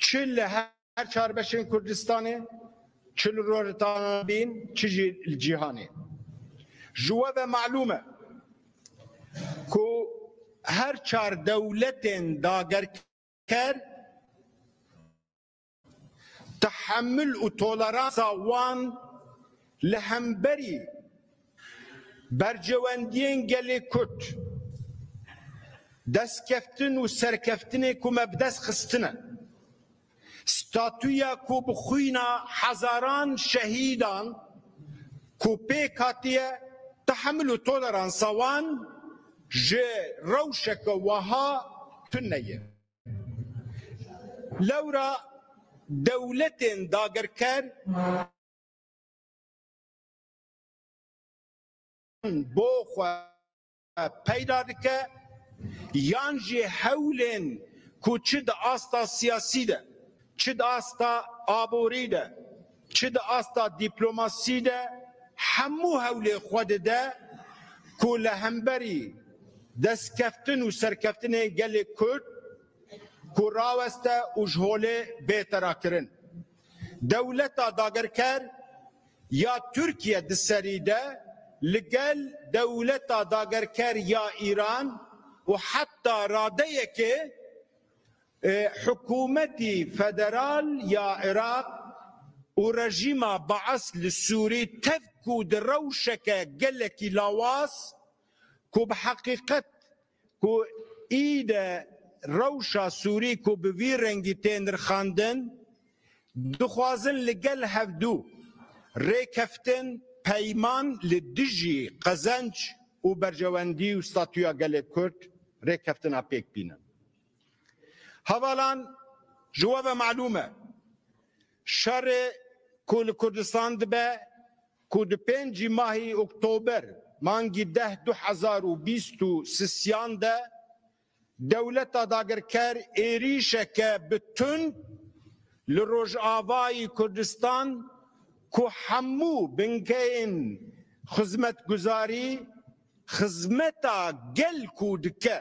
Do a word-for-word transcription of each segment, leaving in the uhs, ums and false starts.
çi li her çar beşên Kurdistanê, çi li Rojhilata Navîn, çi jî li cîhanê. Ji we ve malûm e ku her çar dewletên dagerker tehemil û toleransa wan li hemberî berjewendiyên gelê Kurd, destkeftin û serkeftinê ku me bi dest xistine, statûya ku bi xwîna hezaran şehîdan ku pêk hatiye, tehemil û toleransa wan ji rewşeke wiha tune ye. Lewra dewletên dagerker bo xwe peyda dike, yan jî hewlên ku çi di asta siyasî de, çi di asta aborî de, çi di asta dîplomasî de, hemû hewlê xwe dide ku li hemberî destkeftin û serkeftinên gelê Kurd ku raweste û ji holê bête rakirin. Dewleta dagerker ya Tirkiye di serî de li gel dewleta dagerker ya Îran û heta radeyekê, e, hikûmetî federal ya Iraq û rejîma Baas li Sûrî tev ku di rewşeke gelekî lawaz ku bi heqîqet ku î de rewşa Sûrî ku bi vî rengî tê nirxandin, dixwazin li gel hevdû rêkeftin, peyman li dijî qezenc û berjewendî û statûya gelê Kurd rêkeftina pêk bînin. Hevalan, ji we ve malûm e, şerê ku li Kurdistan dibe, ku di pêncî mahî Oktober mangî deh du hezar û bîst û sisiyan de dewleta dagirker êrîşeke bi tund li Rojavayî Kurdistan ku hemû binkeyên xizmetguzarî, xizmeta gel ku dike,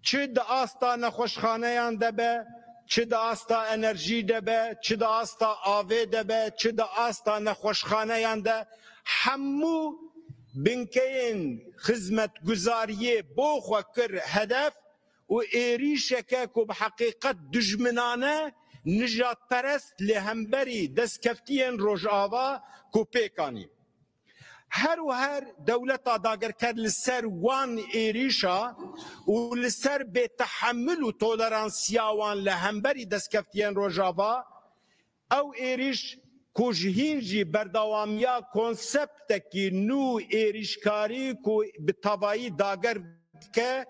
çi di asta nexweşxaneyan de be, çi di asta enerjî de be, çi di asta avê de be, çi di asta nexweşxaneyan de, hemû binkeyên xizmetguzariyê bo xwe kir hedef û êrîşeke ku bi heqîqet dijminane, nijadperest li hemberî destkeftiyên Rojava ku pêk anî. Her û her dewleta dagerker li ser wan êrîşa û li ser bêtehemil û toleransiya wan li hemberî destkeftiyên Rojava, ew êrîş ku ji hîn jî berdewamiya konseptekî nû êrîşkarî ku bi tevayî dager dike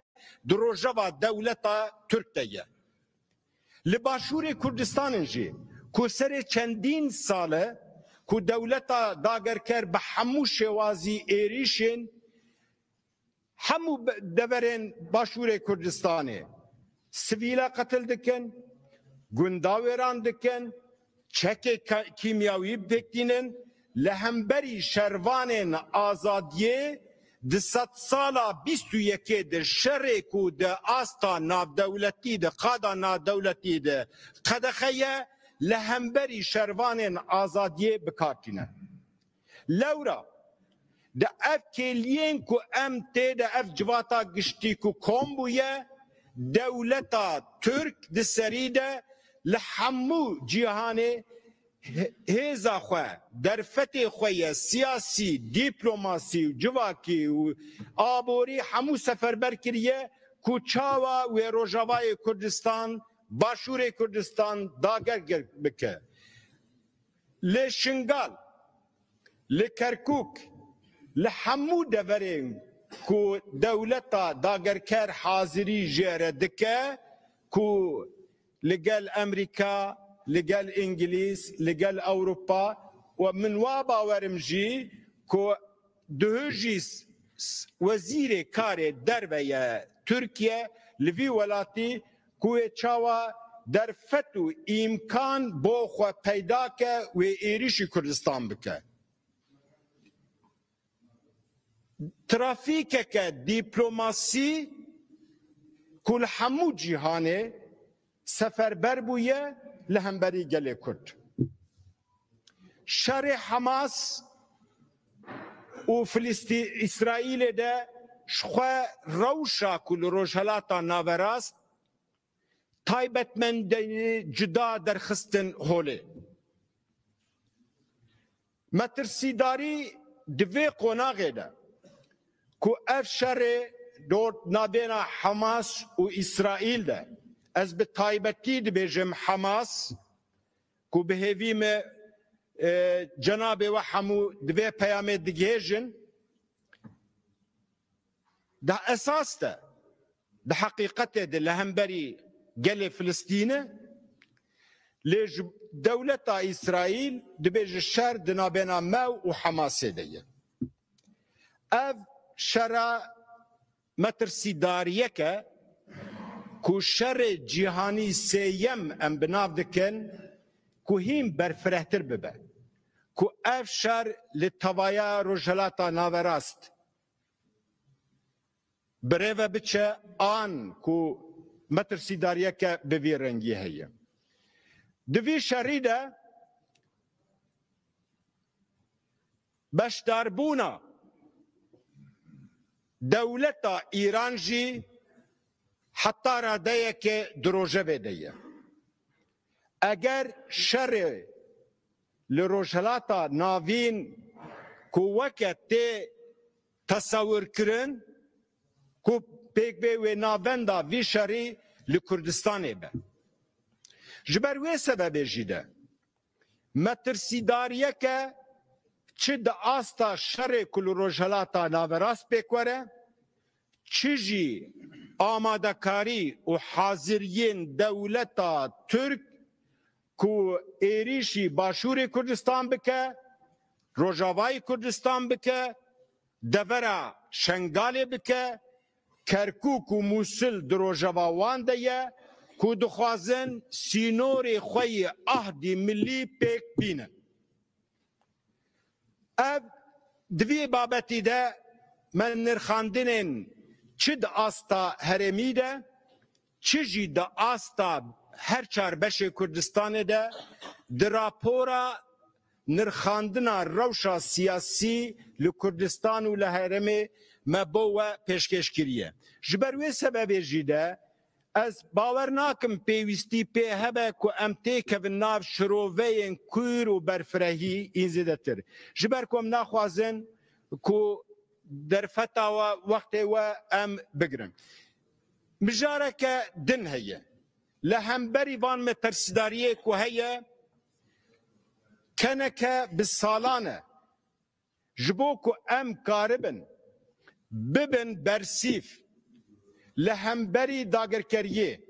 di rojeva dewleta Tirk de ye. Li Başûrê Kurdistanê jî ku serê çendîn sal e ku dewleta dagerker bi hemû şêwazî êrîşên hemû be-, deverên Başûrê Kurdistanê sivîle qetil dikin, gunda wêran dikin, çekê ke-, kîmyawî bidekînin, li hemberî şervanên azadiyê di sedsala bîst û yekê de şerê ku di asta navdewletî de, qada navdewletî de qedexe ye, li hemberî şervanên azadiyê bi kar tîne. Lewra di ev kêliyên ku em tê de ev civata giştî ku kom bûye, dewleta Tirk di serî de li hemû cîhanê hê-, hêza xwe, derfetê xwe ye, siyasî, dîplomasî û civakî û aborî hemû seferber kiriye ku çawa wê Rojavayê Kurdistan, Başûrê Kurdistan dager bike. Li Şingal, li Kerkûk, li hemû deverên ku dewleta dagerker hazirî jê re dike, ku li gel Amerîka, li gel Îngilîz, li gel Ewropa, û min wa bawerim jî ku duhujî s-, s-, wezîrê karê derve ye Tirkiye li vî welatî ku wê çawa derfet û îmkan bo xwe peyda ke wê êrîşî Kurdistan bike. Trafîkeke dîplomasî ku li hemû cîhanê seferber bûye li hemberî gelê Kurd. Şerê Hamas û Filistî-, Îsraîlê de ji xwe rewşa ku li Rojhelata Naverast taybetmendî cuda derxistin holê. Metirsîdarî di vê qonaxê de ku ev şerê dort nabêna Hamas û Îsraîl de, ez bi taybetî dibêjim Hamas, ku bi hêvî me, e, cenabê we hemû di vê peyamê digihêjin, di esas de, di heqîqetê de li hemberî gelê Filistîn e, lê ji dewleta Îsraîl dibêje şer di nabêna me û Hamasê de ye. Ev şera metirsîdariyek e ku şerê cîhanî sêyem em bi nav dikin ku hîn berfirehtir bibe, ku ev şer li tevaya Rojhelata Naverast bi rê ve biçe an ku metirsîdariyeke bi vî rengî heye. Di vî şerî de beşdarbûna dewleta Îran jî heta radeyeke di rojevê de ye. Eger şerê li Rojhilata Navîn ku weke tê tesewirkirin, ku pêk bê wê navenda vî şerî li Kurdistanê be. Ji ber wê sebebê jî de metirsîdariyeke çi di asta şerê ku li Rojhilata Naverast pêk were, çi jî amadekarî û haziriyên dewleta Tirk ku êrîşî Başûrê Kurdistan bike, Rojavayê Kurdistan bike, devera Şengalê bike, Kerkûk û Mûsil di rojeva wan de ye ku dixwazin sînorê xwe yê ahdî milî pêk bînin. Ev di vî babetî de me nirxandinên çi di asta herêmî de, çi jî di asta her çar beşê Kurdistanê de di rapora nirxandina rewşa siyasî li Kurdistan û li herêmê me bo we pêşkêş kiriye. Ji ber wê sebebê jî de ez bawer nakim pêwîstî pê hebe ku em têkevin nav şiroveyên kûr û berfirehî ên zêdetir. Ji ber ku em naxwazin ku derfeta we, wextê we em bigirin. Mijareke din heye. Li hemberî van metirsîdariyê ku heye, keneke bi salan e. Ji bo ku em karibin bibin bersîv li hemberî dagirkeriyê,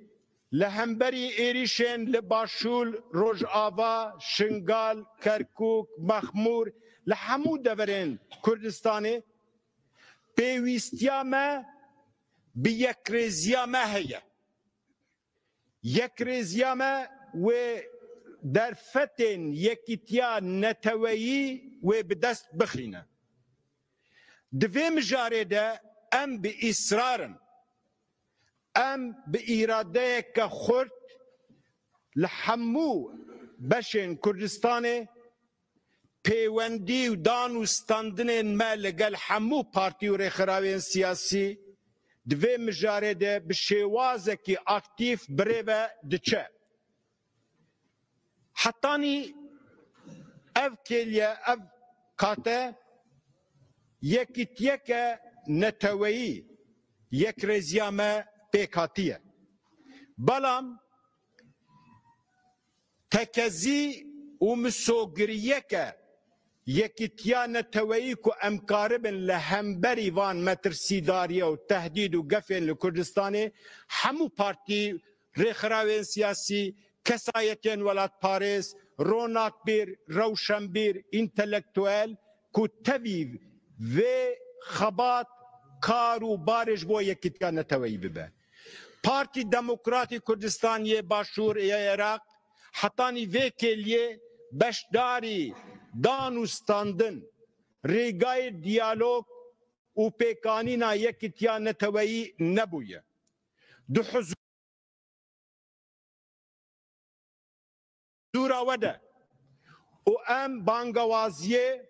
li hemberî êrîşên li Başûr, Rojava, Şingal, Kerkûk, Mexmûr, li hemû deverên Kurdistanê, pêwîstiya me bi yekrêziya me heye. Yekrêziya me wê derfetên yekîtiya neteweyî wê bi dest bixîne. Di vê mijarê de em bi îsrar in. Em bi îradeyeke xurt li hemû beşên Kurdistanê pêwendî û dan û standinên me li gel hemû partî û rêxirawên siyasî di vê mijarê de bi şêwazekî aktîf bi rê ve diçe. Hetanî ev kêliye, ev kate yekîtiyeke neteweyî, yekrêziya me pêk hatiye. Belam tekezî û misogiriyeke yekîtiya neteweyî ku em karibin li hemberî van metirsîdariya û tehdîd û gefên li Kurdistanê hemû partî, rêxirawên siyasî, kesayetên welatparêz, ronakbîr, rewşenbîr, întelektuel ku tevî vê xebat, kar û barê ji bo yekîtiya neteweyî bibe. Partî Demokratî Kurdistan yê Başûr yê Iraq hetanî vê kêliyê beşdarî dan û standin, rêgayê diyalog û pêkanîna yekîtiya neteweyî nebûye. Di huzur huzûra we de û em bangewaziyê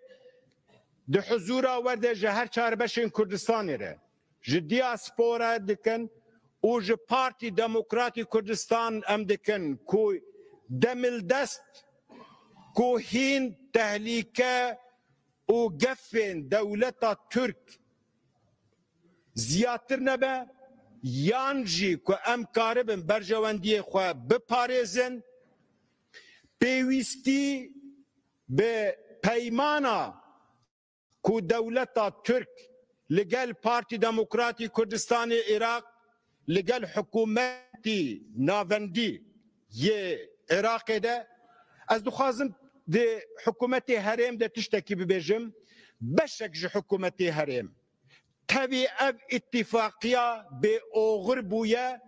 di huzûra we de ji her çar beşên Kurdistanê re, ji diaspora dikin û ji Partî Demokratî Kurdistan em dikin ku demildest ku hîn tehlîke û gefên dewleta Tirk ziyatir nebe, yan jî ku em karibin berjewendiyê xwe biparêzin, pêwîstî bi peymana ku dewleta Tirk li gel Partî Demokratî Kurdistanê Iraq, li gel hikûmetî navendî yê Iraqê de, ez dixwazim di hikûmetê herêm de tiştekî bibêjim. Beşek ji hikûmetê herêm tevî ev îtîfaqiya bêoxir bûye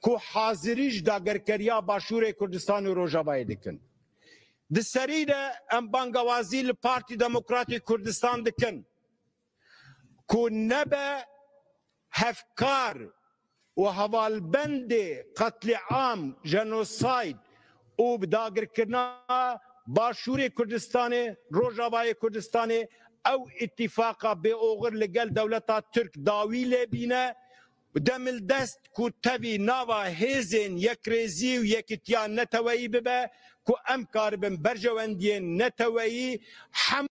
ku hazirî ji dagirkeriya Başûrê Kurdistan û Rojavayê dikin. Di serî de em bangewazî li Partî Demokratî Kurdistan dikin ku nebe hevkar û hevalbendê qetlîam, jenosayd û dagirkirina Başûrê Kurdistanê, Rojavayê Kurdistanê, ew îtîfaqa bêoxir li gel dewleta Tirk dawî lê bîne, demildest ku tevî nava hêzên yekrêzî û yekîtiya neteweyî bibe, ku em karibin berjewendiyên neteweyî hem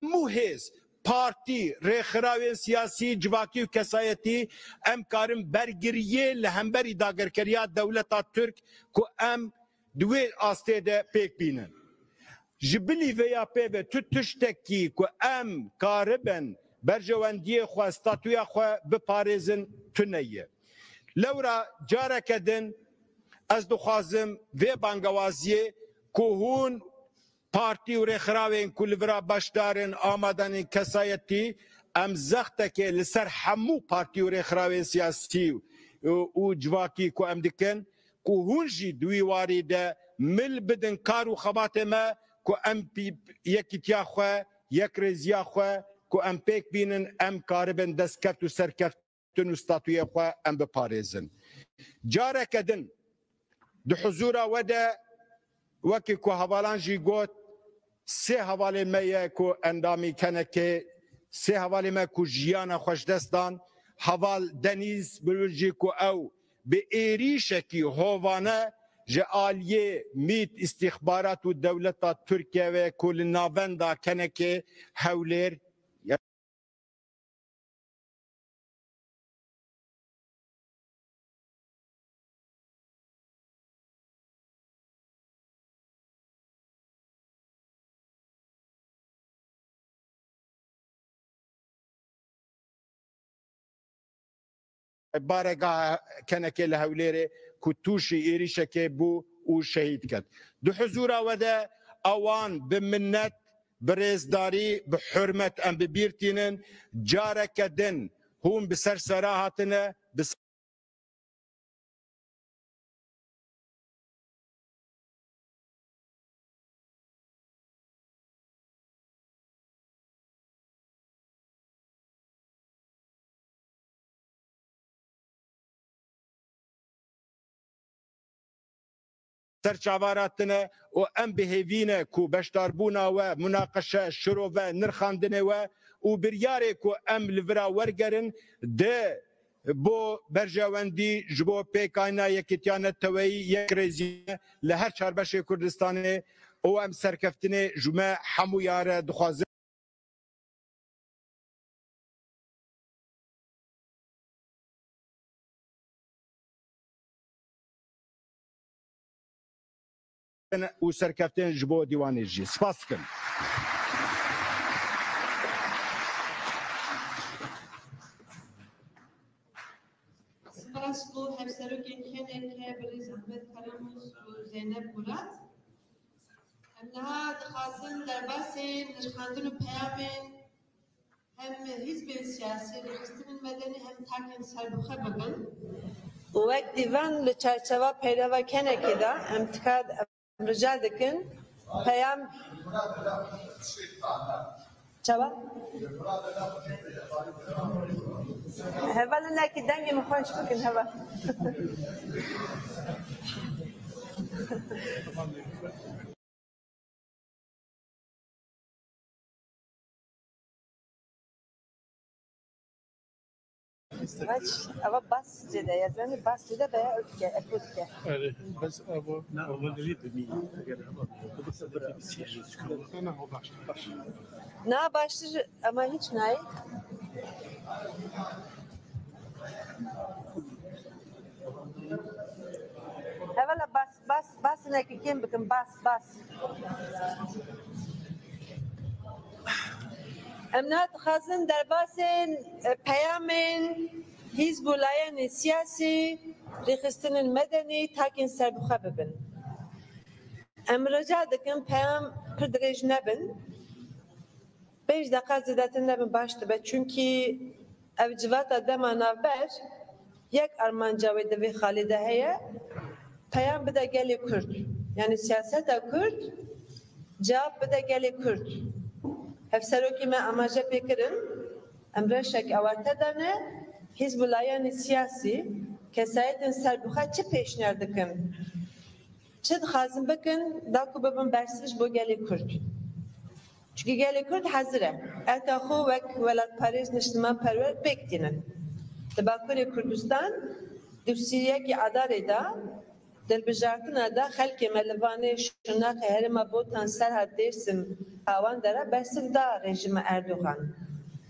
hemû hêz, partî, rêxirawên siyasî, civakî û kesayetî, em karin bergiriyê li hemberî dagirkeriya dewleta Tirk ku em di wê astê de pêk bînin. Ji bilî vê ya pê ve tu tiştekî ku em karibin berjewendiyê xwe, statûya xwe biparêzin tune ye. Lewra careke din ez dixwazim vê bangewaziyê ku hûn partî û rêxirawên ku li vira beşdar in, amadanên kesayetî, em zextekê li ser hemû partî û rêxirawên siyasî û, û civakî ku em dikin, ku hûn jî di wî warî de mil bidin kar û xebatê me, ku em pî-, yekîtiya xwe, yekrêziya xwe, ku em pêk bînin, em karibin destkeft û serkeft û statûyê xwe em biparêzin. Careke din di huzûra we de, wekî ku hevalan jî got, sê hevalê me ye ku endamî kenekê, sê hevalê me ku jiyana xwe ji dest dan, heval Denîz Bilwil jî ku ew bi êrîşekî hovane ji aliyê mît, îstîxbarat û dewleta Tirkiye ve ku li navenda kenekê Hewlêr Baregeha kenekê li Hewlêrê ku tûşî êrîşekê bû û şehîd ket. Di huzûra we de ewan bi minnet, bi rêzdarî, bi hurmet em bi bîr tînin. Careke din hûn bi ser sera hatine, bi ser çava re tine û em bi hêvî ne ku beşdarbûna we, munaqeşe, şirove, nirxandinê we û biryarê ku em li vira wergerin di bo berjewendî ji bo pêkanîna yekîtiya neteweyî, yekrêzî li her çar beşê Kurdistanê û em serkeftinê ji me hemûya re dixwazin. û serkeftin ji bo dîwanê jî. Spas dikim. Spas bo hevserokên K N K, birêz Ahmet Karamûs û Zeynep Murat. Em niha dixwazin derbasî nirxandin û peyamên hem hizbên siyasî, rêxistinên medenî hem takên serbixwe bibin. Wek dîvan li çarçewa peyreva K N K'ê de em tika, em rica dikin peyam çawa? Hevalin nekî dengê min xweş bikin heval. Baş, ava bas cede, yazanı bas cede veya ötke, eko dike. Erê, bes ava. Na, ava devê bimî. Eger ava, bes ava bimî. Na, na, o baş, baş. Na, baştır ama hiç nayê. Hevala bas. Bas, bas neke kêm bikin, bas, bas. Em niha dixwazin derbasên, e, peyamên hîzb û layenê siyasî, rêxistinên medenî, takên serbixwe bibin. Em rica dikin peyam pir dirêj nebin. Pênc deqa zêdetir nebin baş dibe, çunkî ev civata dema navber yek armanca wê di vê xalê de heye, peyam bide gelê Kurd. Yanî siyaseta Kurd cewab bide gelê Kurd. Hevserokê me amaje pê kirin, em reşek awarte dane, hîzb û layenê siyasî, kesayetên serbixwe çi pêşniyar dikin, çi dixwazin bikin, da ku bibin bersiv ji bo gelê Kurd. Çunkî gelê Kurd hezir e. Erka xwe wek welatparêz niştimanperwer pêk tînin. Li Bakurê Kurdistan di sî yekê Adarê de di hilbijartina de xelkê me li Vanê, Şirnexê, herêma Botan, Serhat, Dêrsim, Awandera bersiv da rejîma Erdogan.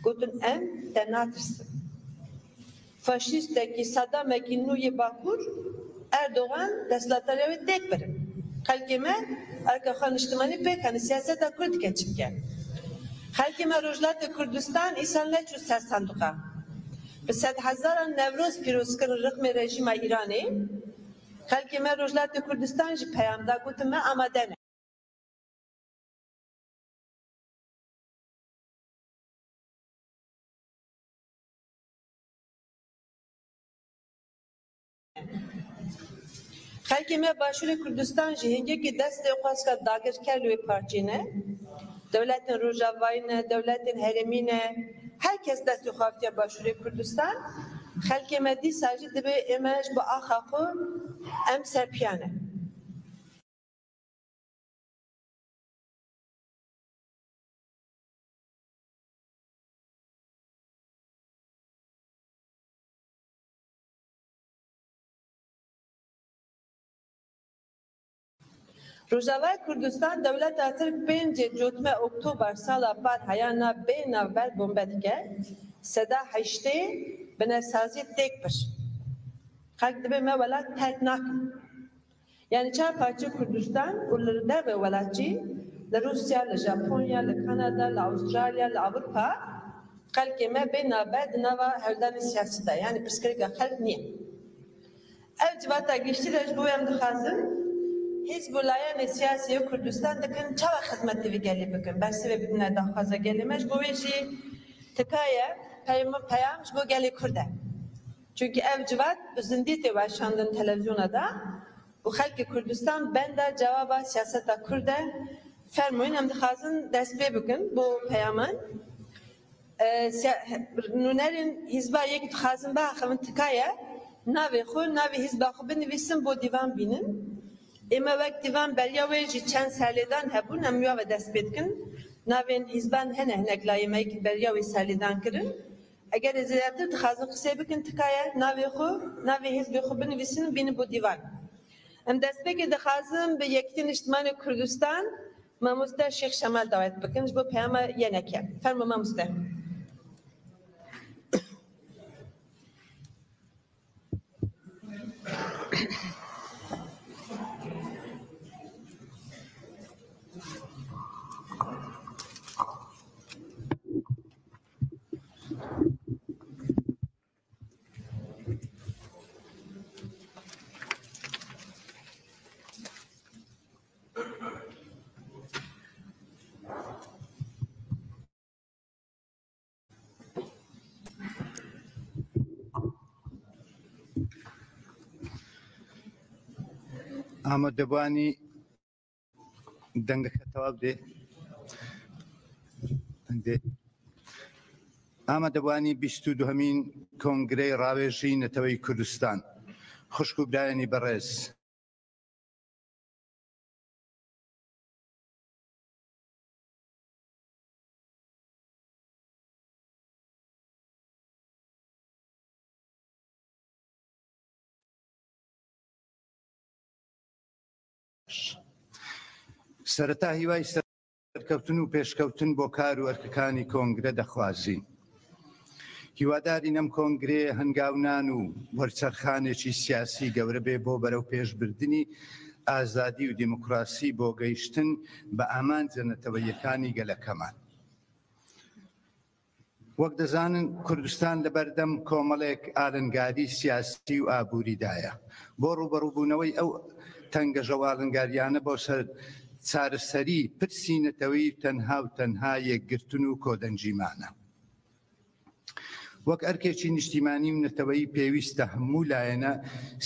Gotin, em te natirsin. Faşîstekî, Sedamekî nû yê Bakur, Erdogan desthilatdariya wê têk birin. Xelkê me erka xwe niştimanî pêk hene, siyaseta Kurd dike çi bike. Xelkê me Rojhilatê Kurdistan îsal neçû ser sanduqa. Bi sedhezaran Newroz pîroz kirin rixmê rejîma Îranê. Xelkê me Rojhilatê Kurdistan jî peyam da, gotin me amade ne. Xelkê me Başûrê Kurdistan jî hingekî destê xwe êşka dagirker li wê parçê ne. Dewletên Rojavayî ne, dewletên herêmî ne. Her kes destê xwe avitiye Başûrê Kurdistan. Xelkê me dîsa jî divê ême ji bo axa xwe em serpiya ne. Rojavayê Kurdistan, dewleta Tirk pêncê cotme Oktober sala par heya na bê navber bombe dike. Seda heştê binesazî têk bir. Xelk dibê me welat terk nakin. Yanî çar parçeyê Kurdistan û li derve welat jî, li Rûsya, li Japonya, li Kanada, li Avustralya, li Ewropa, xelkê me bê navber di nava hewldanê siyasî de, yanî pirsgirêka xelk niye. Ev civata giştî de ji bo em dixwazin, hîzb û layenê siyasî yê Kurdistan dikin çawa xizmetê vê gelê bikin, bersivê bidine daxwaza gelê me, ji bo wê jî tikaye peyam, peyam ji bo gelê Kurd e. Çunkî ev civat bi zindî tê weşandin televizyona de û xelkê Kurdistan benda cewaba siyaseta Kurd e. Fermûyîn em dixwazin dest pê bikin bo peyaman. E, siya-, nûnerên hîzba yek dixwazin biaxivin tikaye navê xwe, navê hîzba xwe binivîsin bo dîvan bînin. Ê me wek dîvan beriya wê jî çend serlêdan hebûn, em wiya ve dest pê dikin. Navên hîzban hene hinek layê me yek beriya wê serlêdan kirin. Eger ê zêdetir dixwazin qisê bikin, tikaye navê xwe, navê hêzbê xwe binivîsin û bînin bo dîvan. Em destpêkê dixwazin bi Yekîtiya Niştimanê Kurdistan mamoste Şêx Şemal dawet bikin ji bo peyama yeneke. Fermo mamoste. Amadebûanî dengeke tewab dê. Deng dê. Amadebûanî bîst û duhemîn Kongreyê Rawêjî Neteweyî Kurdistan. Xwişk û birayênî berêz. سەرەتا هیوای سەرکەوتن و پێشکەوتن بۆ کار و ئەرکەکانی کۆنگرە دەخوازین. هیوادارین ئەم کۆنگرەیە هەنگاونان و وەرچەرخانێکی سیاسی گەورە بێ بۆ بەرەو پێشبردنی ئازادی و دیموکراسی بۆ گەیشتن بە ئامانجە نەتەوەیەکانی گەلەکەمان. وەک دەزانن، کوردستان لە بەردەم کۆمەڵێک ئالنگاری سیاسی و ئابووریدایە. بۆ ڕوبەڕووبوونەوەی ئەو تەنگەژە و ئالنگاریانە بۆ سەر چارەسەری پرسی نەتەوەی تەنها و تەنها یەکگرتن و کۆدەنگیمانە. وەک ئەرکێکی نیشتیمانی و نەتەوەی پێویستە هەموو لایەنە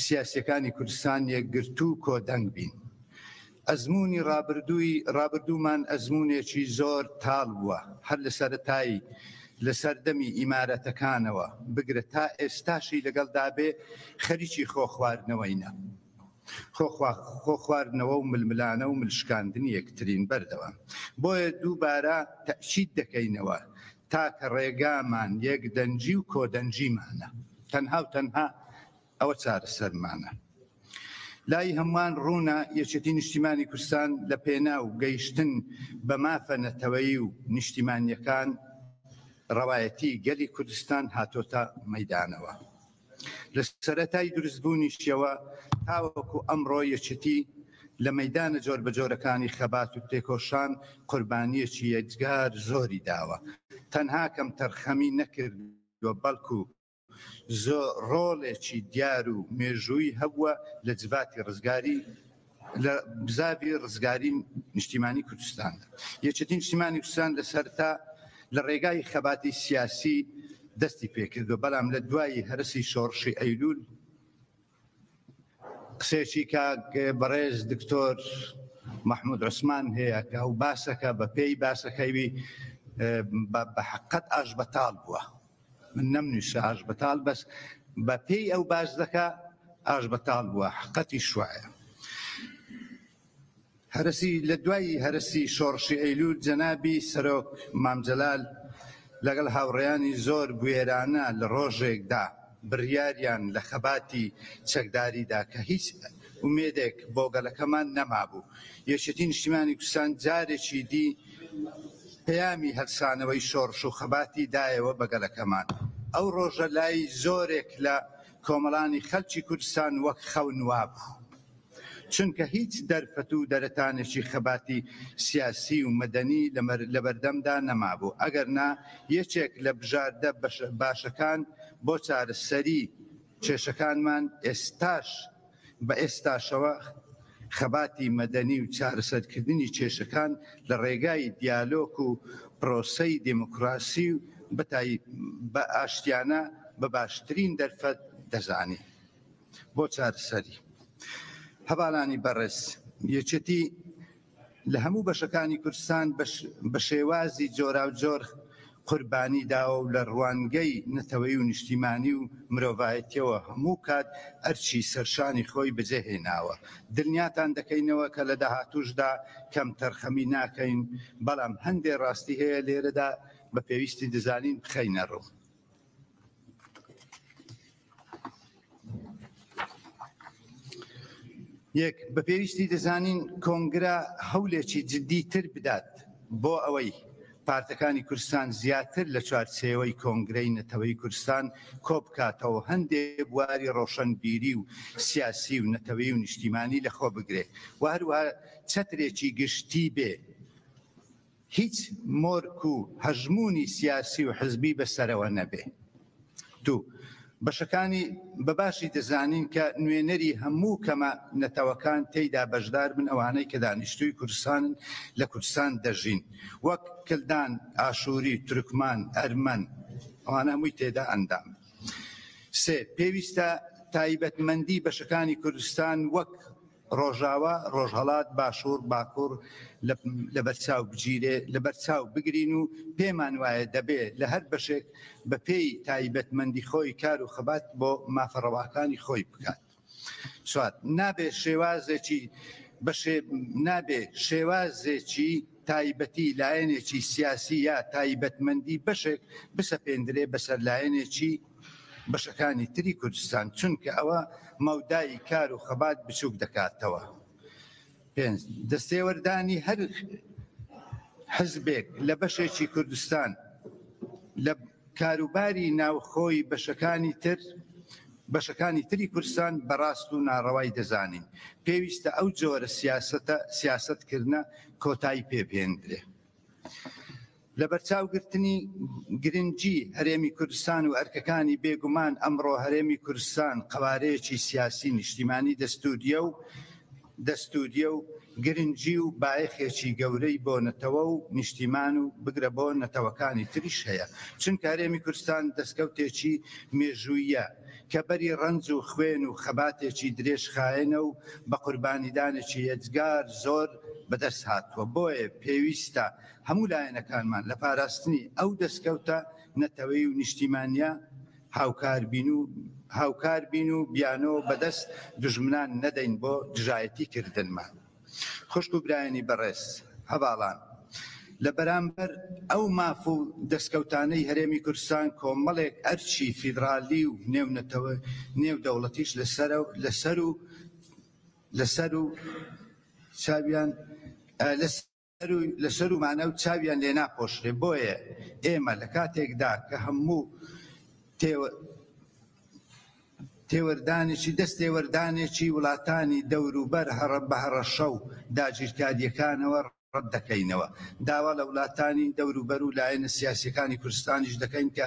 سیاسیەکانی کوردستان یەکگرتوو کۆدەنگ بین. ئەزموونی ڕابردووی، ڕابردوومان ئەزموونێکی زۆر تاڵ بووە، هەر لە سەرەتایی لە سەردەمی ئیمارەتەکانەوە بگرە تا ئێستاشی لەگەڵدا بێ خەریکی خۆخواردنەوەینە. خۆخوا-، خۆخواردنەوە و ململانە و ملشکاندنی یەکترین بەردەوام. بۆیە دووبارە تەکید دەکەینەوە، تاکە ڕێگامان یەکدەنگی و کۆدەنگیمانە. تەنها و تەنها ئەوە چارەسەرمانە. لای هەمووان ڕوونە، یەکێتی نیشتیمانی کوردستان لە پێناو گەیشتن بە مافە نەتەوەیی و نیشتیمانیەکان ڕەوایەتی گەلی کوردستان هاتۆتە مەیدانەوە. لە سەرەتای دروستبوونیشیەوە تاوەکو ئەمڕۆ یەکێتی لە مەیدانە جۆربەجۆرەکانی خەبات و تێکۆشان قوربانیەکی یەکجار زۆری داوە. تەنها کەم تەرخەمی نەکردووە، بەڵکو زۆر ڕۆڵێکی دیار و مێژووی هەبووە لە جڤاتی ڕزگاری، لە بزاوی ڕزگاری نیشتیمانی کوردستاندا. یەکێتی نیشتیمانی کوردستان لە سەرتا لە ڕێگای خەباتی سیاسی دەستی پێکردووە، بەڵام لە دوایی هەرسی شۆڕشی ئەیلول قسێکی کاک بەڕێز دکتۆر مەحموود عوسمان هەیە کە ئەو باسەکە بە پێی باسەکەیوی، ئە، بە، بە حەقەت ئاش بەتاڵ بووە. من نەمنووسە ئاش بەتاڵ، بەس بە پێی ئەو باس دەکا ئاش بەتاڵ بووە، حەقەتی شوایە. هەرسی، لە دوای هەرسی شۆڕشی ئەیلول، جەنابی سەرۆک مام جەلال لەگەڵ هاوڕێیانی زۆر بوێرانە لە ڕۆژێکدا بڕیاریان لە خەباتی چەکداریدا کە هیچ ئومێدێک بۆ گەلەکەمان نەمابوو. یەکێتی نیشتیمانی کوردستان جارێکی دی پەیامی هەلسانەوەی شۆڕش و خەباتی دایەوە بە گەلەکەمان. ئەو ڕۆژە لای زۆرێک لە کۆمەڵانی خەلکی کوردستان وەک خەو نوابوو. چونکە هیچ دەرفەت و دەرەتانێکی خەباتی سیاسی و مەدەنی لە مەر-، لە بەردەمدا نەمابوو. ئەگەر نا، یەکێک لە بژاردە بەش-، باشەکان بۆ چارەسەری کێشەکانمان ئێستاش، بە ئێستاشەوە خەباتی مەدەنی و چارەسەرکردنی کێشەکان لە ڕێگای دیالۆک و پرۆسەی دێموکراسی و بەتای-، بە ئاشتیانە بە باشترین دەرفەت دەزانی. بۆ چارەسەری. هەڤالانی بەڕێز، یەکێتی لە هەموو بەشەکانی کوردستان بەش-، بە شێوازی جۆراوجۆر قوربانی داوە و لە ڕوانگەی نەتەوەی و نیشتیمانی و مرۆڤایەتیەوە هەموو کات ئەرکی سەرشانی خۆی بەجێهێناوە. دڵنیاتان دەکەینەوە کە لە داهاتووشدا کەم تەرخەمی ناکەین، بەڵام هەندێ ڕاستی هەیە لێرەدا بە پێویستی دەزانین بخەینە ڕوو. یەک، بە پێویستی دەزانین کۆنگرە هەولێکی جددیتر بدات بۆ ئەوەی پارتەکانی کوردستان زیاتر لە چوارچێوەی کۆنگرەی نەتەوەی کوردستان کۆ بکاتەوە، هەندێ بواری ڕۆشنبیری و سیاسی و نەتەوەی و نیشتیمانی لەخۆ بگرێ و هەروەها چەترێکی گشتی بێ، هیچ مۆرک و هەژموونی سیاسی و حزبی بەسەرەوە نەبێ. دوو، بەشەکانی بە باشی دەزانین کە نوێنەری هەموو کەمە نەتەوەکان تێیدا بەشدار بن، ئەوانەی کە دانیشتووی کوردستانن، لە کوردستان دەژین، وەک کلدان، ئاشووری، تورکمان، ئەرمەن، ئەوانە هەمووی تێدا ئەندام. سێ، پێویستە تایبەتمەندی بەشەکانی کوردستان وەک ڕۆژاوا، ڕۆژهەڵات، باشوور، باکوور لە، لە بەرچاو بگیرێ، لە بەرچاو بگرین و پێمان وایە دەبێ لە هەر بەشێک بە پێی تایبەتمەندی خۆی کار و خەبات بۆ مافە ڕەواکانی خۆی بکات. چوار، نابێ شێوازێکی بەشێ-، نابێ شێوازێکی تایبەتی لایەنێکی سیاسی یا تایبەتمەندی بەشێک بسەپێندرێ بەسەر لایەنێکی بەشەکانی تری کوردستان، چونکە ئەوە مەودای کار و خەبات بچووک دەکاتەوە. پێنج، دەستێوەردانی هەر حزبێک لە بەشێکی کوردستان لە کاروباری ناوخۆی بەشەکانی تر، بەشەکانی تری کوردستان بەڕاست و ناڕەوای دەزانین. پێویستە ئەو جۆرە سیاسەتە، سیاسەتکردنە کۆتایی پێ بهێنرێ. لە بەرچاوگرتنی گرنگی هەرێمی کوردستان و ئەرکەکانی، بێگومان ئەمڕۆ هەرێمی کوردستان قەوارەیەکی سیاسی نیشتیمانی دەستوریە و دەستوریە و گرنگی و بایەخێکی گەورەی بۆ نەتەوە و نیشتیمان و بگرە بۆ نەتەوەکانی تریش هەیە، چونکە هەرێمی کوردستان دەستکەوتێکی مێژوویە کە بەری ڕەنج و خوێن و خەباتێکی درێژخایەنە و بە قوربانیدانێکی یەجگار زۆر بەدەست هاتووە. بۆیە پێویستە هەموو لایەنەکانمان لە پاراستنی ئەو دەستکەوتە نەتەوەی و نیشتیمانیە هاوکار بین و هاوکار بین و بیانۆ بەدەست دوژمنان نەدەین بۆ دژایەتی کردنمان. خوشک و برایانی بەڕێز، هەڤاڵان، لە بەرامبەر ئەو ماف و دەستکەوتانەی هەرێمی کوردستان، کۆمەڵێک ئەرکی فیدرالی و نێونەتەوە، نێودەوڵەتیش لەسەر و، لەسەر و، لەسەر و چاویان، ئە، لەسەر و، لەسەر و مانە و چاویان لێ ناپۆشرێ. بۆیە ئێمە لە کاتێکدا کە هەموو تێوە-، تێوەردانێکی، دەست تێوەردانێکی وڵاتانی دەوروبەر هەڕە-، بە هەڕەشە و داگیرکاریەکانەوە ڕەت دەکەینەوە. داوا لە وڵاتانی دەوروبەر و لایەنە سیاسیەکانی کوردستانیش دەکەین کە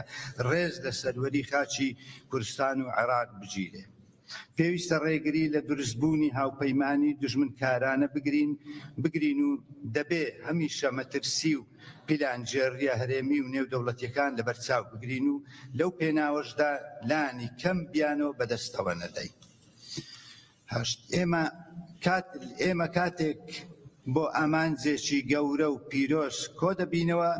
ڕێز لە سەروەری خاچی کوردستان و عێراق بگیرێ. پێویستە ڕێگری لە دروستبوونی هاوپەیمانی دوژمنکارانە بگرین، بگرین و دەبێ هەمیشە مەترسی و پیلانگێڕیە هەرێمی و نێودەوڵەتیەکان لەبەرچاو بگرین و لەو پێناوەشدا لانی کەم بیانۆ بەدەستەوە نەدەین. هەشت، ئێمە کات-، ئێمە کاتێک بۆ ئامانجێکی گەورە و پیرۆز کۆ دەبینەوە،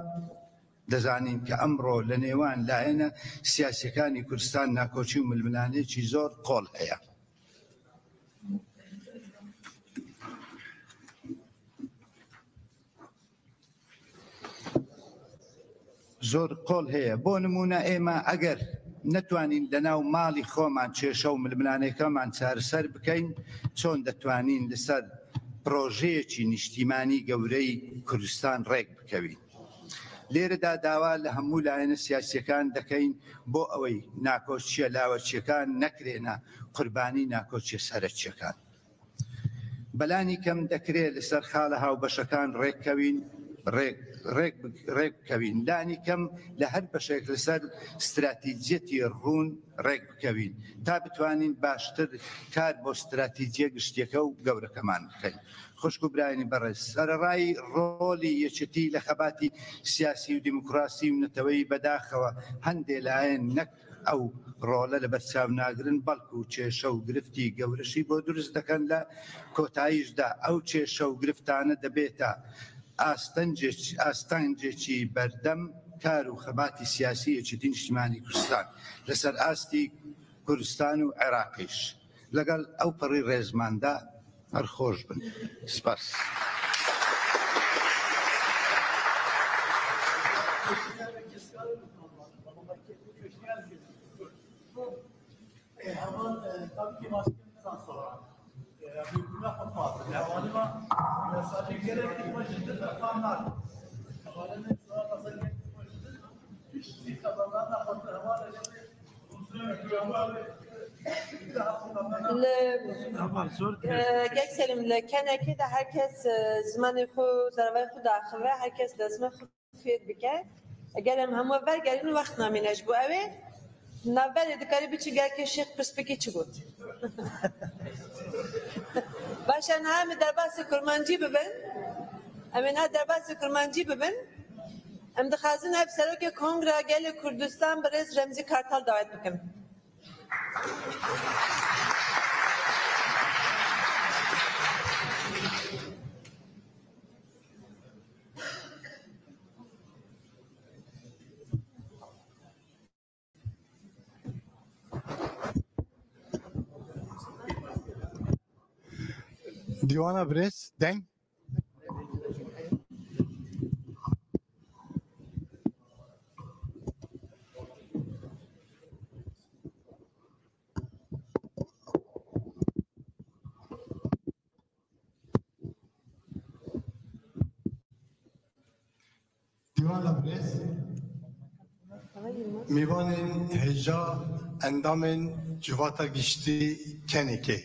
دەزانین کە ئەمڕۆ لە نێوان لایەنە سیاسیەکانی کوردستان ناکۆچی و ململانێکی زۆر قۆڵ هەیە. زۆر قۆڵ هەیە. بۆ نمونە، ئێمە ئەگەر نەتوانین لە ناو ماڵی خۆمان کێشە و ململانێکەمان چارەسەر بکەین، چۆن دەتوانین لەسەر پرۆژەیەکی نیشتیمانی گەورەی کوردستان ڕێک بکەوین؟ لێرەدا داوا لە هەموو لایەنە سیاسیەکان دەکەین بۆ ئەوەی ناکۆچیە لاوەچیەکان نەکرێنە قوربانی ناکۆچیە سەرەکیەکان. بەلانی کەم دەکرێت لەسەر خاڵە هاوبەشەکان ڕێککەوین، ڕێک-، ڕێک بک-، ڕێککەوین. لانی کەم لە هەر بەشێک لەسەر استراتیجیەتی ڕوون ڕێک بکەوین، تا بتوانین باشتر کار بۆ استراتیجیە گشتیەکە و گەورەکەمان بکەین. خوشک و برایانی بەڕێز، سەرەڕای ڕۆڵی یەکێتی لە خەباتی سیاسی و دیموکراسی و نەتەوەی، بەداخەوە هەندێ لایەن نەک ئەو ڕۆڵە لە بەرچاو ناگرن، بەڵکو کێشە و گرفتی گەورەشی بۆ دروست دەکەن. لە کۆتاییشدا ئەو کێشە و گرفتانە دەبێتە ئاستەنجێک-، ئاستەنجێکی بەردەم کار و خەباتی سیاسی یەکێتی نیشتیمانی کوردستان لەسەر ئاستی کوردستان و عێراقیش. لەگەڵ ئەو پەڕی ڕێزماندا، هەر خۆش بن. سپاس. Li, e, Kek Selim, li kenekê de her kes, e, zimanê xwe, dervayê xwe daxive, her kes dezmê xwe fêr bike. Eger em hemû vegerîn, wext namîne ji bo ew ê. Navberê dikarî biçî gelkê Şêx pirs bikî çi got. Baş e, niha em ê derbasî kurmancî bibin. Em ê niha derbasî kurmancî bibin. Em dixwazin ev Serokê Kongra Gelê Kurdistan birêz Remzî Kartal dawet bikin. Dîwana birêz, deng. Mîvanên hêja endamên Civata Giştî Kenekê,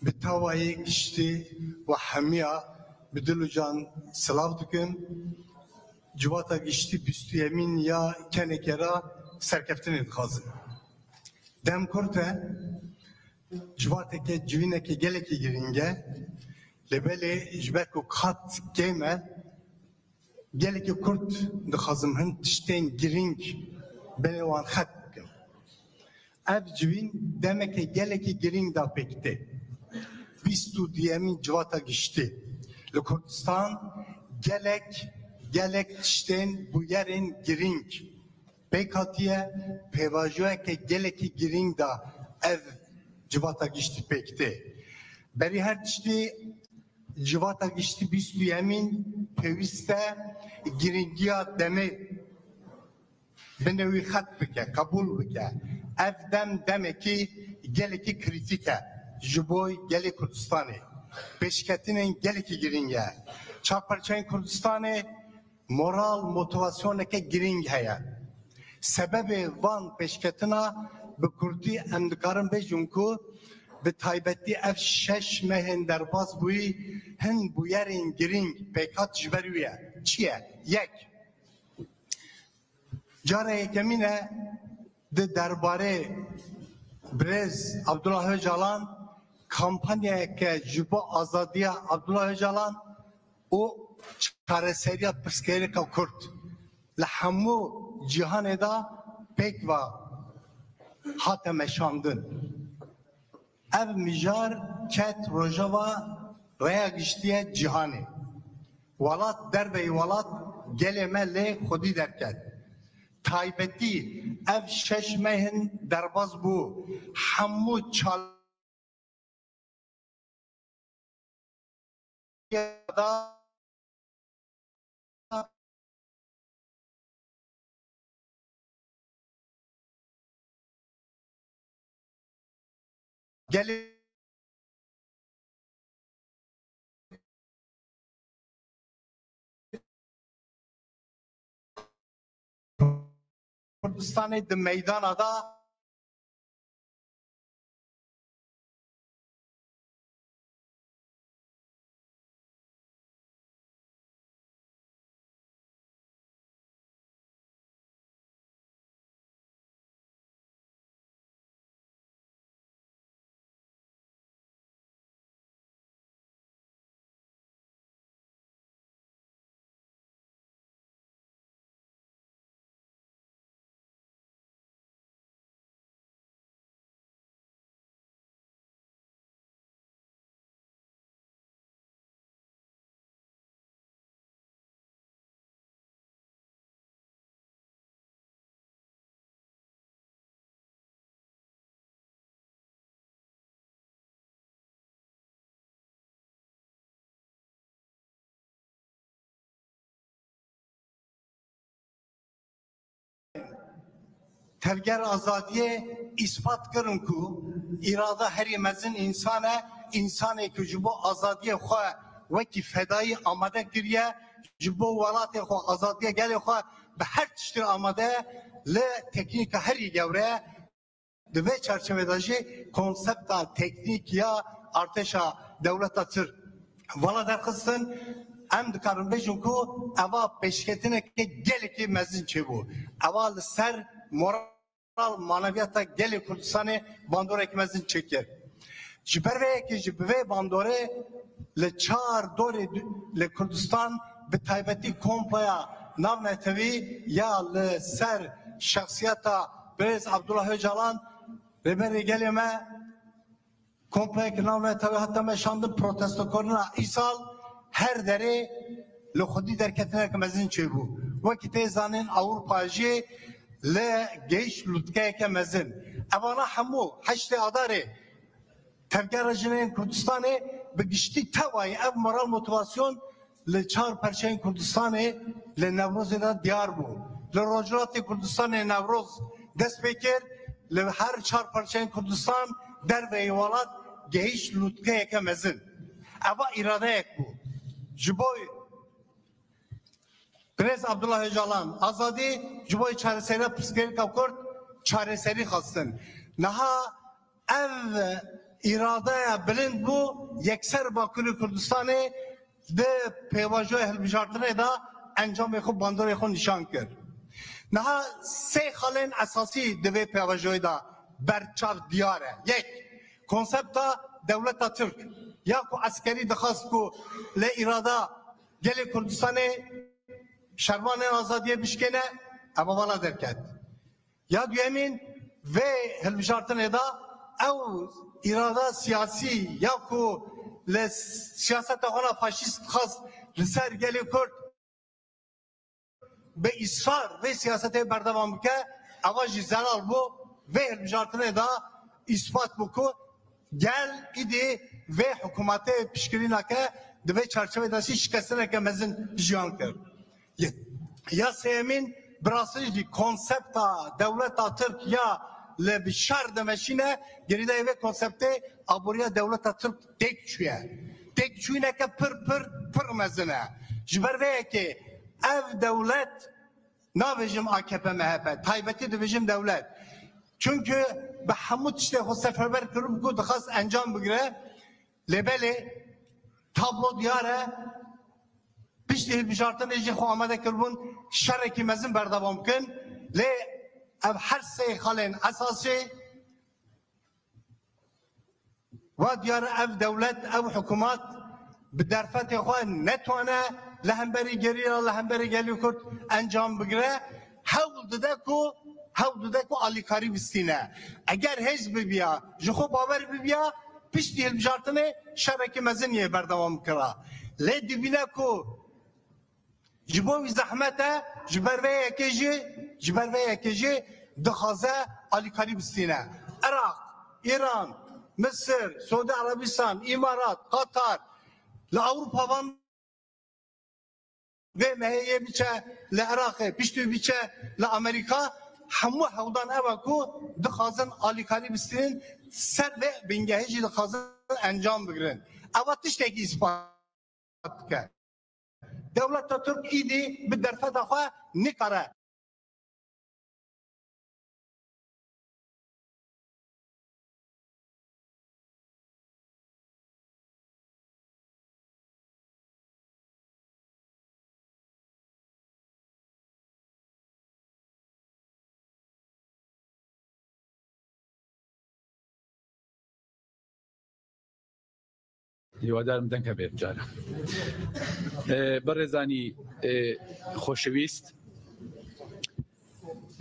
bi tawayê giştî we hemiya bi dil û can silav dikim. Civata Giştî bîst û yemîn ya Kenekê ra serkeftinê dixwazim. Dem kurt e, civateke civîneke gelekî girîng e. Lê belê ji ber ku qat kêm e, gelekî kurt dixwazim hin tiştên girîng belê wan xet bikim. Ev civîn demeke gelekî girîng da pêk tê. Bîst û duyemîn Civata Giştî li Kurdistan gelek, gelek tiştên bûyerên girîng pêk hatiye, pêvajoyeke gelekî girîng da ev Civata Giştî pêk tê. Berî her tiştî Civata Giştî bîst û yemîn pêwîst e girîngiya demê binê wî xet bike, qebûl bike. Ev dem demekî gelekî krîtîk e ji bo gelê Kurdistanê. Pêşketinên gelekî girîng e. Çar parçeyên Kurdistanê moral, motivasyoneke girîng heye. Sebebê van pêşketina bi kurdî em dikarin bêjin ku bi taybetî ev şeş mehên derbas bûyî hin bûyerên girîng pêk hat ji ber wî ye. Çi ye? Yek, cara yekemîn e di derbarê birêz Abdullah Ocalan kampanyayeke ji bo azadiya Abdullah Ocalan û çareseriya pirsgirêka Kurd li hemû cîhanê de pêk ve hate meşandin. Ev mijar ket rojeva rêya giştî ye cîhanê. Welat derveyî welat gelê me lê xwedî derket. Taybetî ev şeş mehên derbas bû hemû çal Gelê Kurdistanê di meydana da Tevger azadiyê îspat kirin ku îrada herî mezin însan e, însanê ku ji bo azadiyê xwe wekî fedayî amade kiriye, ji bo welatê xwe, azadiya gelê xwe bi her tiştî amade ye, li teknîka herî gewre ye. Di vê çarçevê de jî konsepta teknîk ya artêşa dewleta Tirk vala derxistin, em dikarin bêjin ku eva pêşketineke gelekî mezin çêbû. Eva li ser moral, maneviyata gelê Kurdistanê bandorek mezin çêkir. Ji ber vê yekê jî bi vê bandorê li çar dorê du-, li Kurdistan, bi taybetî komploya navnetewî ya li ser şexsiyeta birêz Abdullah Ocalan, rêberê gelê me, komployeke navnetewî hate meşandin, protestokarina îsal her derê li xwedî derketinek mezin çêbû. Wekî tê zanîn Ewropa jî li gehîş lûtkeyeke mezin. Evana hemû heştê Adarê Tevgera Jinên Kurdistanê bi giştî tevayî ev moral motivasyon li çar perçeyên Kurdistanê li Newrozê de diyar bû. Li Rojhilatê Kurdistanê Newroz dest pê kir, li her çar perçeyên Kurdistan derveyî welat gehîşt lûtkeyeke mezin. Eva îradeyek bû. Ji bo Birêz Abdullah Ocalan, azadî ji bo çareserîya pirsgirêka Kurd çareserî xwestin. Niha ev îradeya bilind bû, yekser Bakurê Kurdistanê di pêvajoyê hilbijartinê de encamê xwe, bandorê xwe nîşan kir. Niha sê xalên esasî di vê pêvajoyê de berçav diyar e. Yek, konsepta dewleta Tirk ya ku eskerî dixwest ku lê îrada gelê Kurdistanê şervanên azadiyê bişkêne, ev vala derket. Ya duyemîn, vê hilbijartinê de ew îrada siyasî ya ku li siyaseta xwe re faşîst xwest li ser gelê Kurd bi îsrar vê siyasetê berdewam bike, eva jî zelal bû. Vê hilbijartinê de îspat bû ku gel îdî vê hikûmetê piştgirî nake, di vê çarçovê de jî şikestineke mezin jiyan kir. Ya, ya sêyemîn, bi rastî jî konsepta dewleta Tirk ya li bi şer dimeşîne, girêdayî vê konseptê aboriya dewleta Tirk têk çûye. Têkçûyîneke pir, pir, pir mezin e. Ji ber vê yekê ev dewlet, nabêjim A K P M H P, taybetî dibêjim dewlet. Çunku bi hemû tiştê xwe seferber kiribû ku dixwest encam bigire. Lê belê tablo diyar e. Piştî hilbijartinê jî xwe amade kiribûn şerekî mezin berdewam bikin. Lê ev her sê xalên esasî, wa diyar e, ev dewlet, ev hikûmet bi derfetê xwe netwane li hemberî gerîla, li hemberî gelê Kurd encam bigire. Hewl dide ku, hewl dide ku alîkarî bistîne. Eger hêz bibiya, ji xwe bawer bibiya, piştî hilbijartinê şerekî mezin yê berdewam kira. Lê dibîne ku ji bo wî zehmet e, ji ber vê yekê jî, ji ber vê yekê jî dixwaze alîkarî bistîne. Iraq, Îran, Misir, Siûdî Erebistan, Îmarat, Qatar, li Ewropa van vê mehê yê biçe li Iraqê, piştî wî biçe li Amerîka, hemû hewldan ev e ku dixwazin alîkarî bistînin, ser vê bingehê jî dixwazin encam bigirin. Eva tiştekî îspat dike. Dewleta Tirk îdî bi derfeta xwe nikare. هیوادارم دەنگ هەبێت جارە. ئێ، بەڕێزانی، ئێ، خۆشەویست،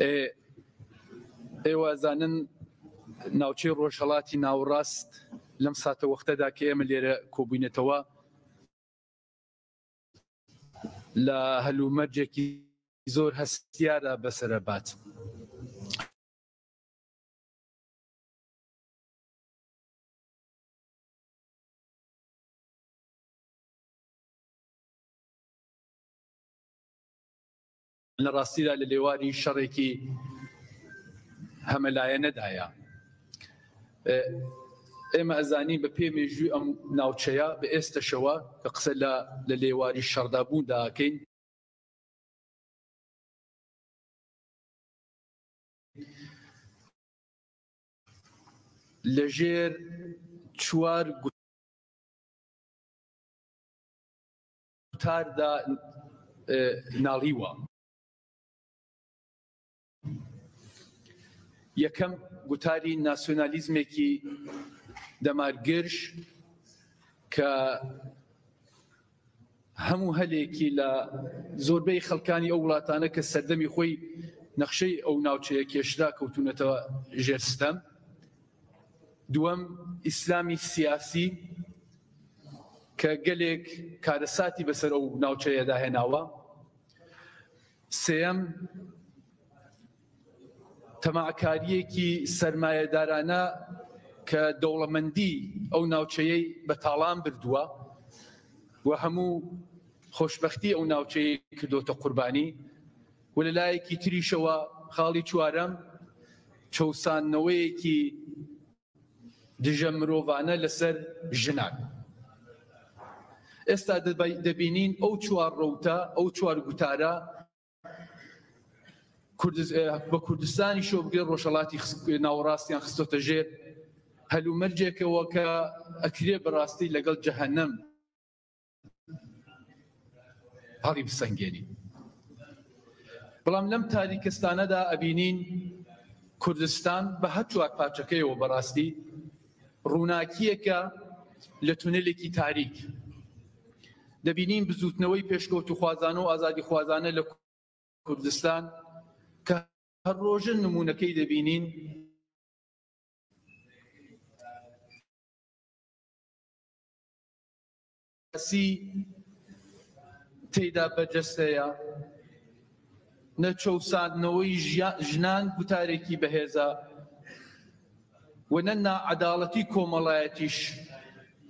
ئێ، ئێوە زانن ناوچەی ڕۆژهەڵاتی ناوڕاست لەم ساتە وەختەدا کە ئێمە لێرە کۆبووینەتەوە، لە هەلومەرجێکی زۆر هەستیارە بەسەرەبات. لە ڕاستیدا لە لێواری شەڕێکی هەمەلایەنەدایە. ئێ، ئێمە ئەزانین بە پێ مێژووی ئەم ناوچەیە بە ئێستەشەوە کە قسە لە، لە لێواری شەڕدا بووندا ئەکەین. لە ژێر چوار گوتاردا، ئێ، ناڵیوە. یەکەم گوتاری ناسیۆنالیزمێکی دەمارگرژ کە هەموو هەلێکی لە زۆربەی خەڵکانی ئەو وڵاتانە کە سەردەمی خۆی نەخشەی ئەو ناوچەیە کێشرا کەوتونەتەوە ژێر ستەم. دووەم، ئیسلامی سیاسی کە گەلێک کارەساتی بەسەر ئەو ناوچەیەدا هێناوە. سێیەم، تەماعکاریەکی سەرمایەدارانە کە دەوڵەمەندی ئەو ناوچەیەی بە تاڵان بردووە و هەموو خۆشبەختی ئەو ناوچەیەی کردۆتە قوربانی. و لە لایەکی تریشەوە، خاڵی چوارەم، چەوساندنەوەیەکی دژە مرۆڤانە لەسەر ژنان. ئێستا دەبی-، دەبینین ئەو چوار ڕەوتە، ئەو چوار گوتارە کوردس-، ئێ، بە کوردستانی شۆ بگرێ ڕۆژهەڵاتی خس-، ناوەڕاستیان خستۆتە ژێر هەلومەرجێکەوە کە ئەکرێ بەڕاستی لەگەڵ جەهەنەم هەڵی بسەنگێنی. بەڵام لەم تاریکستانەدا ئەبینین کوردستان بە هەر چوار پارچەکەیەوە بەڕاستی ڕووناکیەکە لە تونێلێکی تاریک. دەبینین بزوتنەوەی پێشکەوتوخوازانە و ئازادیخوازانە لە کوردستان کە هەر ڕۆژە نمونونەکەی دەبینین. سی تێیدا بەرجەستەیە، نە چەوساندنەوەی ژیا-، ژنان گوتارێکی بەهێزە و نە ناعەداڵەتی کۆمەڵایەتیش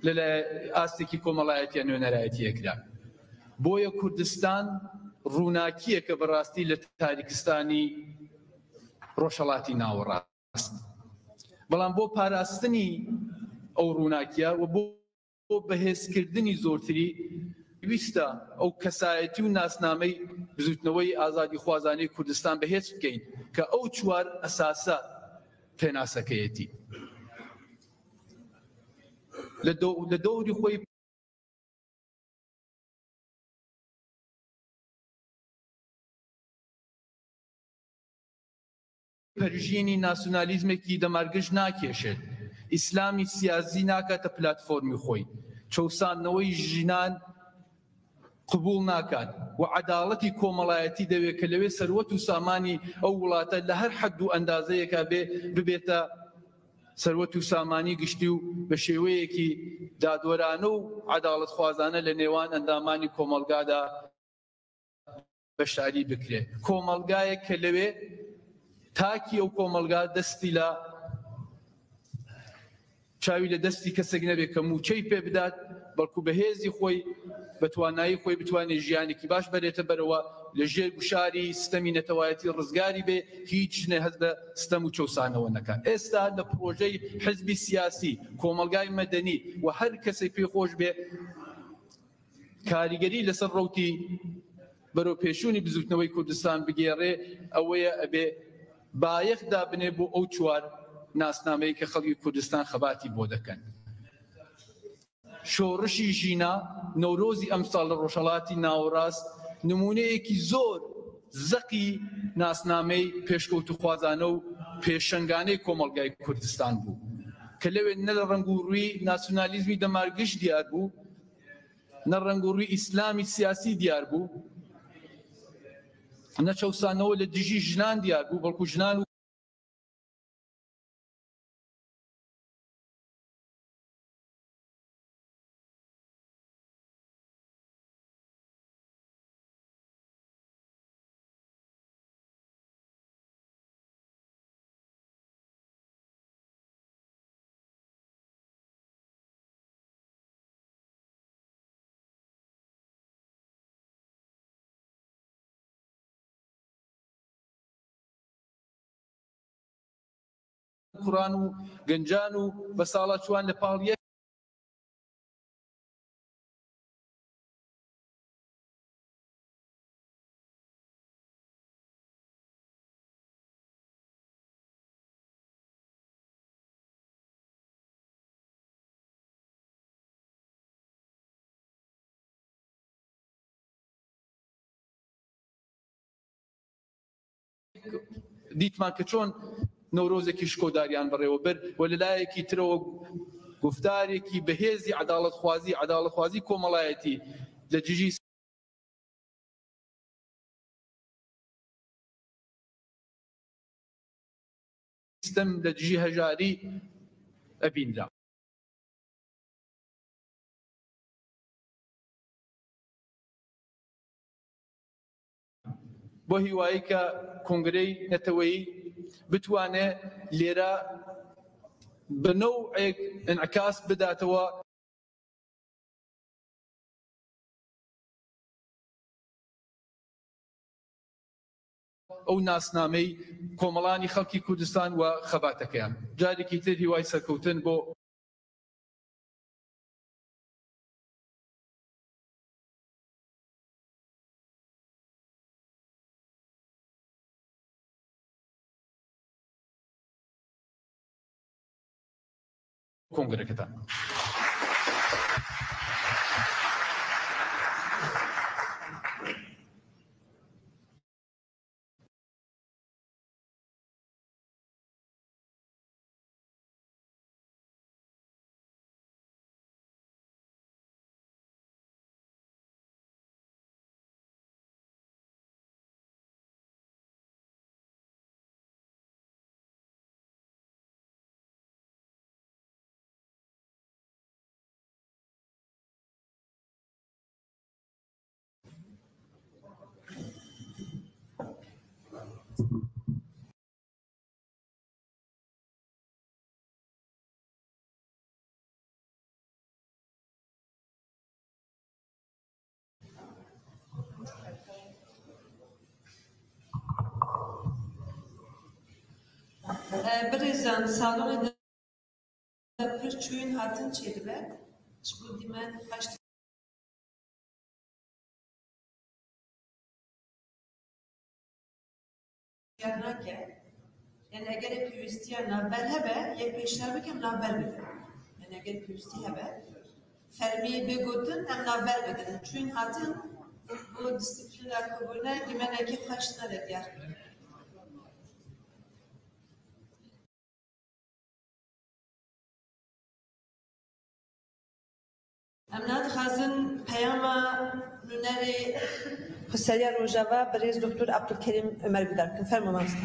لە لای ئاستێکی کۆمەڵایەتیە نوێنەرایەتیەکرا. بۆیە کوردستان ڕووناکیەکە بەڕاستی لە تاریکستانی ڕۆژهەڵاتی ناوەڕاست. بەڵام بۆ پاراستنی ئەو ڕووناکیە و بۆ بۆ بەهێزکردنی زۆرتری، پێویستە ئەو کەسایەتی و ناسنامەی بزوتنەوەی ئازادیخوازانەی کوردستان بەهێز بکەین کە ئەو چوار ئەساسە پێناسەکەیەتی. لە دەو-، لە دەوری خۆی پەرژینی ناسیونالیزمێکی دەمارگشت ناکێشێت، ئیسلامی سیاسی ناکاتە پلاتفۆرمی خۆی، چەوساندنەوەی ژنان قبول ناکات و عەداڵەتی کۆمەڵایەتی دەوێت کە لەوێ سەروەت و سامانی ئەو وڵاتە لە هەر حەد و ئەندازەیەکە بێ ببێتە سەروەت و سامانی گشتی و بە شێوەیەکی دادوەرانە و عەداڵەتخوازانە لە نێوان ئەندامانی کۆمەڵگادا بەشداری بکرێ. کۆمەڵگایەک کە لەوێ تاکی ئەو کۆمەڵگا دەستی لە چاوی لە دەستی کەسێک نەبێت کە موچەی پێ بدات، بەڵکو بە هێزی خۆی، بە توانایی خۆی بتوانێت ژیانێکی باش بەرێتە بەرەوە، لە ژێر گوشاری ستەمی نەتەوایەتی ڕزگاری بێ، هیچ ژنێ هەست بە ستەم و چەوسانەوە نەکات. ئێستا لە پرۆژەی حزبی سیاسی، کۆمەڵگای مەدەنی و هەر کەسێک پێی خۆش بێ، کاریگەری لەسەر ڕەوتی بەرەو پێشوونی بزوتنەوەی کوردستان بگێڕێ، ئەوەیە ئەبێ بایەخ دابنێ بۆ ئەو چوار ناسنامەی کە خەڵکی کوردستان خەباتی بۆ دەکەن. شۆڕشی ژینا نەورۆزی ئەمساڵ لە ڕۆژهەڵاتی ناوەڕاست نمونەیەکی زۆر زەقی ناسنامەی پێشکەوتوخوازانە و پێشەنگانەی کۆمەڵگای کوردستان بوو کە لەوێ نە لە ڕەنگ و ڕووی ناسیونالیزمی دەمارگشت دیار بوو، نە ڕەنگ و ڕووی ئیسلامی سیاسی دیار بوو، نە چەوسانەوە لە دژی ژنان دیار بوو، بەڵکو ژنان و کوڕان و گەنجان و بەساڵاچوان لە پاڵ یەک دیتمان کە چۆن نەورۆزێکی شکۆداریان بەڕێوە برد و لە لایەکی ترەوە گوفتارێکی بەهێزی عەداڵەتخوازی، عەداڵەتخوازی کۆمەڵایەتی لە دژی ستەم، لە دژی هەژاری ئەبینرا. بۆ هیوایی کە کۆنگرەی نەتەوەیی بتوانێ لێرە بە نەوعێک انعکاس بداتەوە ئەو ناسنامەی کۆمەڵانی خەڵکی کوردستان و خەباتەکەیان. جارێکی تر هیوای سەرکەوتن بۆ kongreke te. Birêzan, salonê de pir çûyîn hatin çêdibe. Ji bo dîmen xweş diyar nake. Yani eger pêwîstiya navber hebe, yek pêşniyar bikim, navber bidin. Yani eger pêwîstî hebe, fermî bê gotin, em navber bidin. Çûyîn hatin, bo disiplîna ku bûne, dîmenekî xweş nede diyar kirin. Em nadixwazin peyama nûnerê Xweseriya Rojava birêz Doktor Abdulkerîm Ömer guhdar bikin. Fermo mamoste.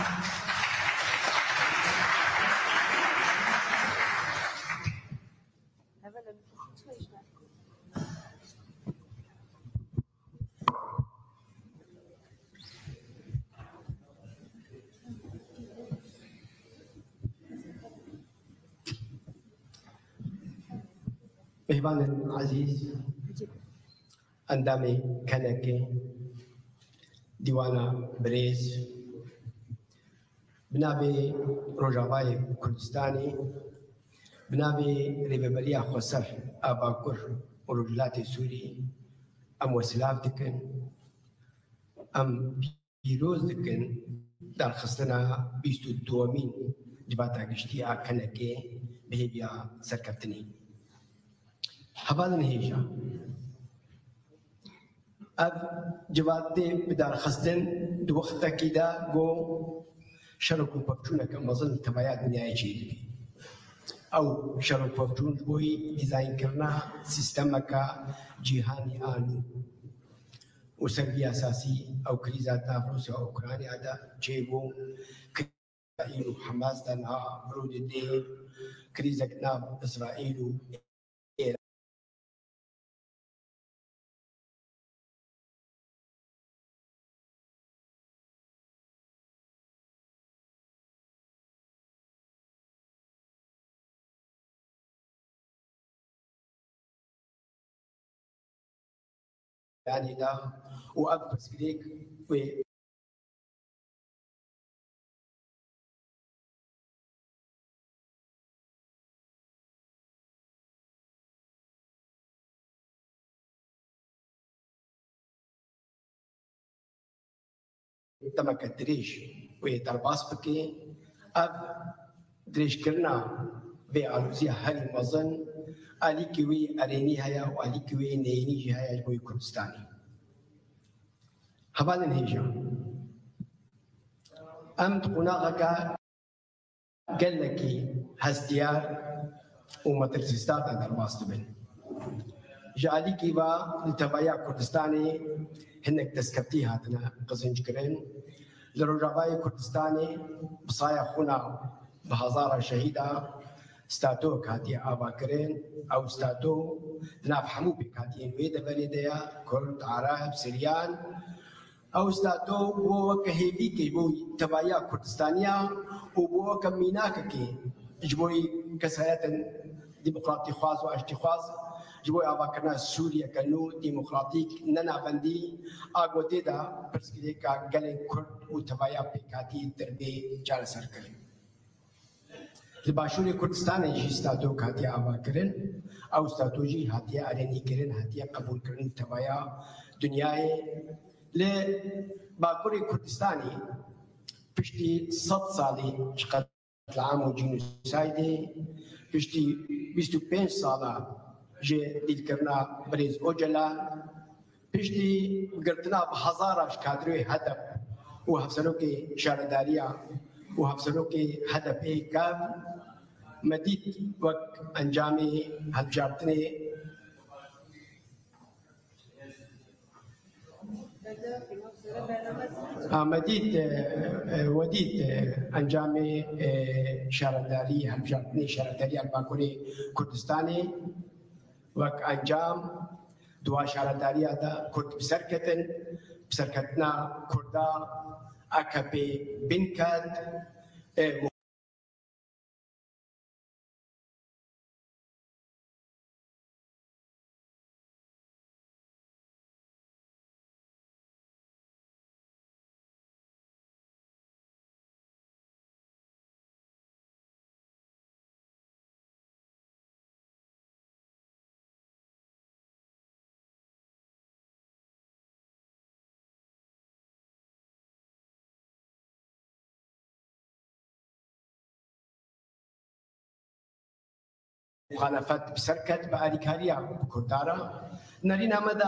Mêvanên ezîz, endamê kenekê, dîwana birêz, bi navê Rojavayê Kurdistanê, bi navê Rêveberiya Xweser a Bakur û Rojhilatê Sûrî, em we silav dikin. Em pîroz dikin darxistina bîst û duemîn Civata Giştî a kenekê bi hêviya serkeftinê. Hevalên hêja, ev civat tê bidarxistin di wextekî de ku şer û pevçûneke mezin li tevaya dinyayê çêdibî. Ew şer û pevçûn ji bo dîzaynkirina sîstemeke cîhanî a nû û ser vî esasî ew krîza di nav Rûsya û Ukrayna de çêbû. Îsraîl û Hamas de niha rû dide, krîzek nav Îsraîl û Êran. Yanî da û ev pirsgirêk wê demeke dirêj wê derbas bike. Ev dirêjkirina vê aloziya herî mezin alîkî wê erênî heye û alîkî wê neyînî jî heye ji bo Kurdistanê. Hevalên hêja, em di qonaxeke gelekî hestiyar û metirsîsdar de derbas dibin. Ji alîkî ve li tevahiya Kurdistanê hinek destkeftî hatine qizinckirin. Li Rojavayê Kurdistanê bi saya xwîna bi hezara şehîda statûyek hatiye avakirin. Ew statû di nav hemû pêkhatiyên wê deverê de ye, Kurd, Ereb, Siryan. Ew statû bû weke hêvîkê ji bo tevahiya Kurdistaniya û bû weke mînakekê ji bo kesayetên demokratîxwaz û aştîxwaz ji bo avakirina Sûriyeke nû demokratîk, ne navendî, a ku tê de pirsgirêka gelên Kurd û tevahiya pêkhatî dir bê çareserkirin. Li Başûrê Kurdistanê jî statûyek hatiye avakirin. Ew statû jî hatiye erênîkirin, hatiye qebûlkirin li tevahiya dinyayê. Li Bakurê Kurdistanê piştî sed salî ji qet Îslam û cînosaydê, piştî bîst û pênc sala ji dîlkirina birêz Ocalan, piştî girtina bi hezaran ji kadroyê H D P û hevserokê şaredariya û hevserokê H D P'ê Kav, me dît wek encamê hilbijartinê Ha, me dît, e, e, we dît, e, encamê, e, şaredarî, hilbijartinê şaredariya li Bakurê Kurdistanê wek encam di wan şaredariya de Kurd bi ser ketin, bi serketina Kurda A K P bin ket, e, Muxalefet bi ser ket bi alîkariya bi Kurdan re. Nerîna me de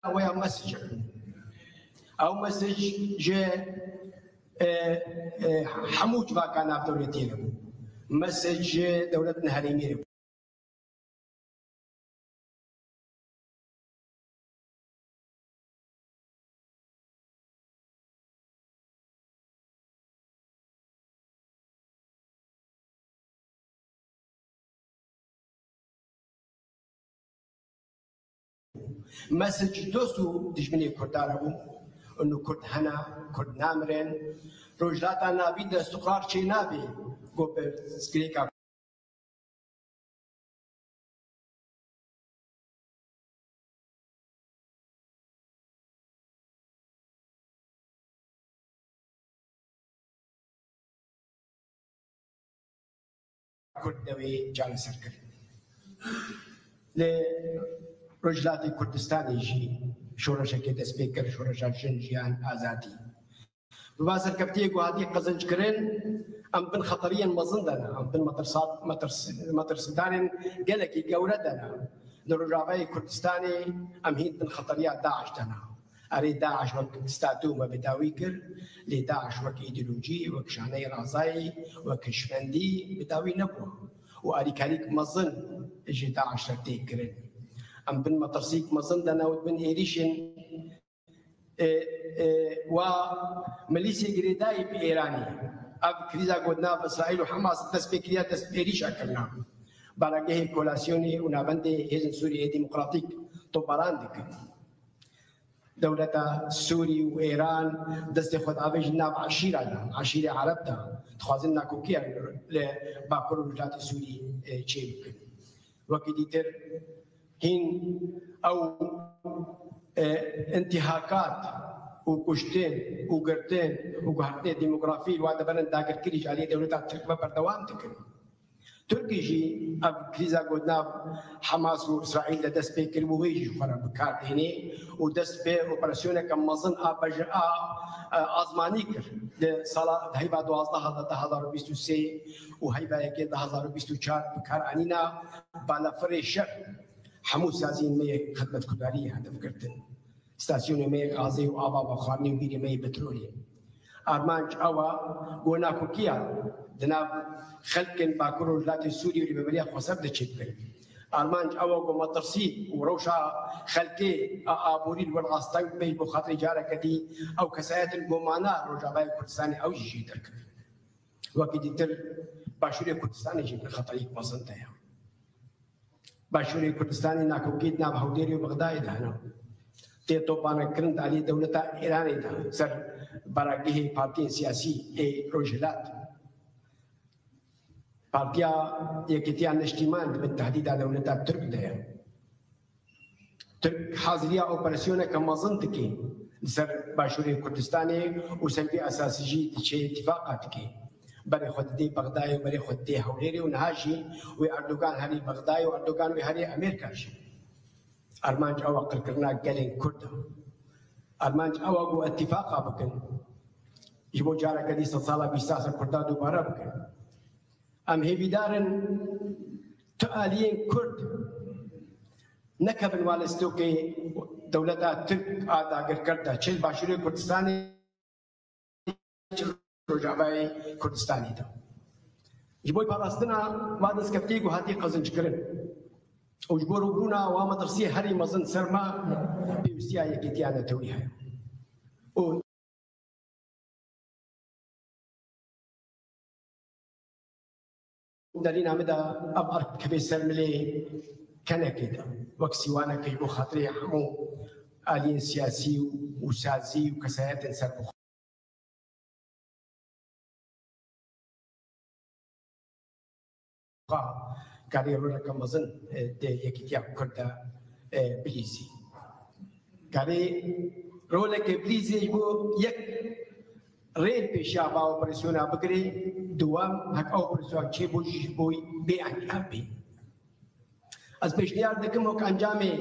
Ew ya mesaj e. Ew mesaj ji, e, e, hemû civaka navdewletiyê re bû. Mesaj ji dewletên herêmî re bû. Mesaj ji dost û dijminê Kurdan re bû. Û Kurd hene, Kurd namirin. Rojhilata Navîn de îstiqrar çênabe, got bi pirsgirêka Kurd newê çareserkirin. Li Rojhilatê Kurdistanê jî şoreşekê dest pê kir, şoreşa jin, jiyan, azadî. Bi van serkeftiyê ku hatî qezenc kirin, em bin xeteriyên mezin de ne, em bin metirsat-, metirs-, metirsidanên gelekî gewre de ne. Li Rojavayê Kurdistanê em hîn bin xeteriya DAIŞ de ne. Erê, DAIŞ wek statû me bi dawî kir, lê DAIŞ wek îdeolojî, wek şaneyê razayî, wek hişmendî bi dawî nebû û alîkarîk mezin ji DAIŞ re tê kirin. Em bin metirsîk mezin de ne û bin êrîşên e, e, wa milîsê girêdayî bi Îranê. Ev krîza ku di nav Îsraîl û Hamas dest pê kiriye, dest bi êrîşa kirina. Baragehê kolasyonê û navendê Hêzên Sûriyeyê Demokratîk topbaran dikin. Dewleta Sûrî û Îran destê xwe diavêjin nav eşîra de, eşîrê Ereb de. Dixwazin nakokiya li Bakur û Rojhilatê Sûrî, e, çêbikin. Wekî dîtir hîn ew, e, întîhakat û kuştin û girtin û guhertinê demografî li wan deverin dagirkirî ji aliyê dewleta Tirk ve berdewam dikin. Tirkî jî ev krîza ku di nav Hamas û Îsraîl de dest pê kiribû, wê jî ji xwe re bi kar tînê û dest bi operasyoneke mezin a bej-, a, a, azmanî kir. Di sala, di heyva duwazdeh de du hezar û bîst û sê û heyva yekê du hezar û bîst û çar bi kar anîna. Balafirê şer hemû saziyên me yê xizmetgudariyê hedef girtin. Stasyonê me yê gazê û ava vexwarinê û bîrê me yê petrolê. Armanc ew e ku nakokiya di nav xelkên Bakur û Rojhilatê Sûriyê û Rêveberiya Xweser de çêbikin. Armanc ew e ku metirsî û rewşa xelkê a aborî li wir asteng bibe, ji bo xatirê careke dî ew kesayetên ku mane Rojavayê Kurdistanê ew jî jê derkevin. Wekî dîtir Başûrê Kurdistanê jî di xeterîk mezin de ye. Başûrê Kurdistanê nakokî di nav Hewlêrê û Bexdayê de hene. Tê topbarankirin di aliyê dewleta Îranê de ser baragihê partiyên siyasî ê Rojhilat. Partiya Yekîtiya Niştîman di bin tehdîda dewleta Tirk de ye. Tirk haziriya operasyoneke mezin dike li ser Başûrê Kurdistanê û ser vî esasî jî diçe îtifaqa dike. Berê xwe didê Bexdayê û berê xwe didê Hewlêrê û niha jî wê Erdogan herî Bexdayê û Erdogan wê herî Amerîka jî. Armanc ew e qirkirina gelên Kurd e. Armanc ew e ku îtîfaqa bikin. Ji bo careke dî sedsala bîsta ser Kurda dubare bikin. Em hêvîdar in tu aliyên Kurd nekevin wan listokê dewleta Tirk a dagirker de, çi li Başûrê Kurdistanê, çi li Rojavayê Kurdistanê de. Ji bo parastina va destkeftiyê ku hatî qezinckirin û ji bo rûbirûna wa metirsiyê herî mezin ser me pêwîstiya yekîtiya netewî heye. Û Derîna min de ev erd dikeve ser milê kenekê de, wek sîwanekê ji bo xatirê hemû aliyên siyasî û, û sazî û kesayetên serbixwe. Xwe karê roleke mezin, e, di yekîtiya Kurd de, e, bilîzî. Karê roleke bilîzî ji bo yek rê li pêşiya va operasyona bigirê, duwem hek ew operasyon çêbû jî ji bo bê encam bê. Ez pêşniyar dikim wek encamê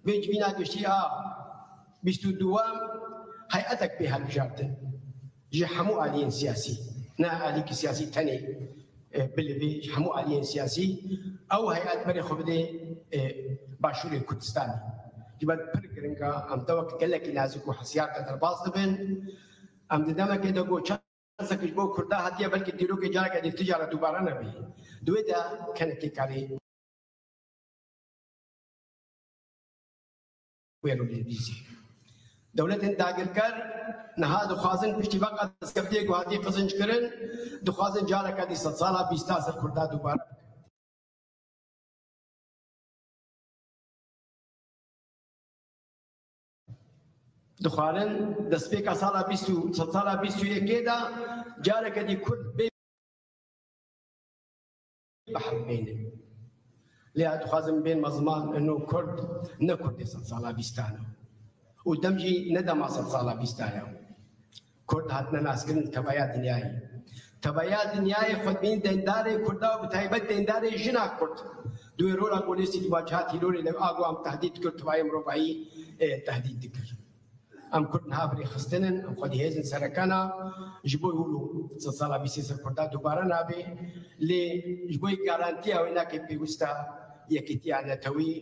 vê civîna giştî a bîst û duwem heyetek bê hilbijartin ji hemû aliyên siyasî, ne alîkî siyasî tenê, e, bilivê ji hemû aliyên siyasî ew heyet berê xwe bidê, e, Başûrê Kurdistanê. Ji ber pir giring e, em dewek gelekî nazik û hesiyar de derbas dibin. Em di demekê de ku çend sek ji bo Kurda hatiye, belkî dîrokê careke dî ti cara dubare nebe. Di wê de kenekê karê wê rolê bîzî. Dewletên dagirker niha dixwazin piştî vê qadeskeftiye ku hatî qizinc kirin, dixwazin careke dî sedsala bîsta ser Kurda dubare bikin. Dixwarin destpêka sala bîst û, sedsala bîst û yekê de careke dî Kurd bê bihelbênin. Lê dixwazin bên me ziman, ino Kurd ne Kurdê sedsala bîstan e. Û dem jî ne dema sedsala bîstan e. Kurd hatine naskirin li tevaya dinyayê. Tevaya dinyayê xwe dibînin dendarê Kurda û bi taybet dendarê jina Kurd. Di wê rola ku lê Sîdî Baciha Tîlorê de a ku em tehdît dikir, tevayê mirovahî, e, tehdît dikir. Em Kurd niha bi rêxistin in, em xwedî hêzin serekana, ji bo hûl û sedsala bîstê ser Kurda dubare nabe, lê ji bo garantiya wê nake pêwîst e yekîtiya netewî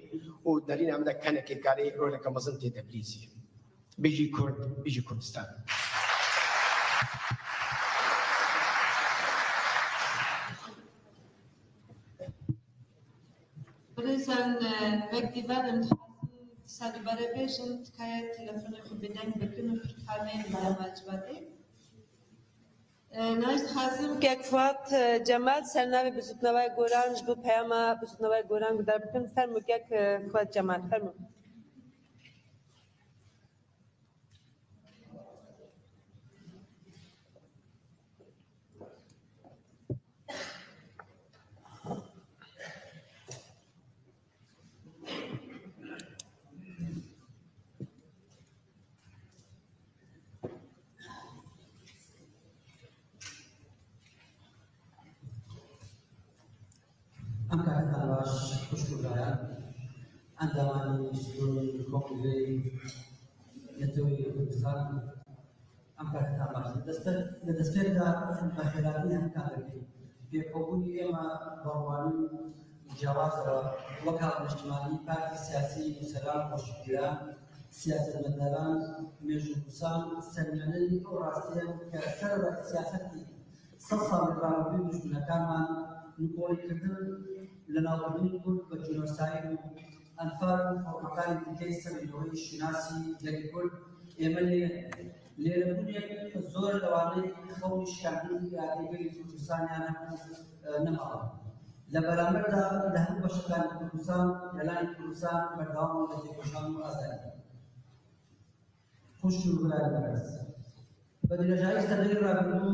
û derîna min de kenekê karê roleke mezin tê de bilîzî. Bijî Kurd, bijî Kurdistan. Birêzan, e, wek dîvar em dixwazin dîsa dubare bêjin, tikaye telefonê xwe bêdeng bikin û pirtûkê bêjin li Malbatê. E, niha jî dixwazim kek Fuat, e, Cemal ser navê Bizûtnaway Goran ji bo peyama Bizûtnaway Goran guhdar bikin. Fermû kek, e, Fuat Cemal, fermû. Em kaketan baş, xwişk û birayan, endamanî Stûn Kongreyê Neteweyê Kurdistan, em kaketan baş. Li destpê-, li destpêk de em bi xêrhatinê hev kar dikîn. Pêxwebûnî êma bi ronî û ciyawazê re wek hevniştimanî, partî siyasî, nivîseran, xweşikgiran, siyasetmedaran, mêjûnivîsan, sermîyanên ew rastiyên ke ser siyasetî sed salên rawestî dijminekanman nikorî kirdin, lênawkirdinê Kurd bi jenosayîd û enfal û formekarên dîkeyê serîneweyî şinasî gelê Kurd ême lê lêrebûnê zor li wanê xewnî şikandinê îradeyê gelê Kurdistan yan hebû, e, nemawe. Li beramber de li hemû beşekan li Kurdistan, gelanê Kurdistan berdewam in li têkoşan û azadî. Xweşik û birayê berêz. Bi dirêjayî sedrê rabînû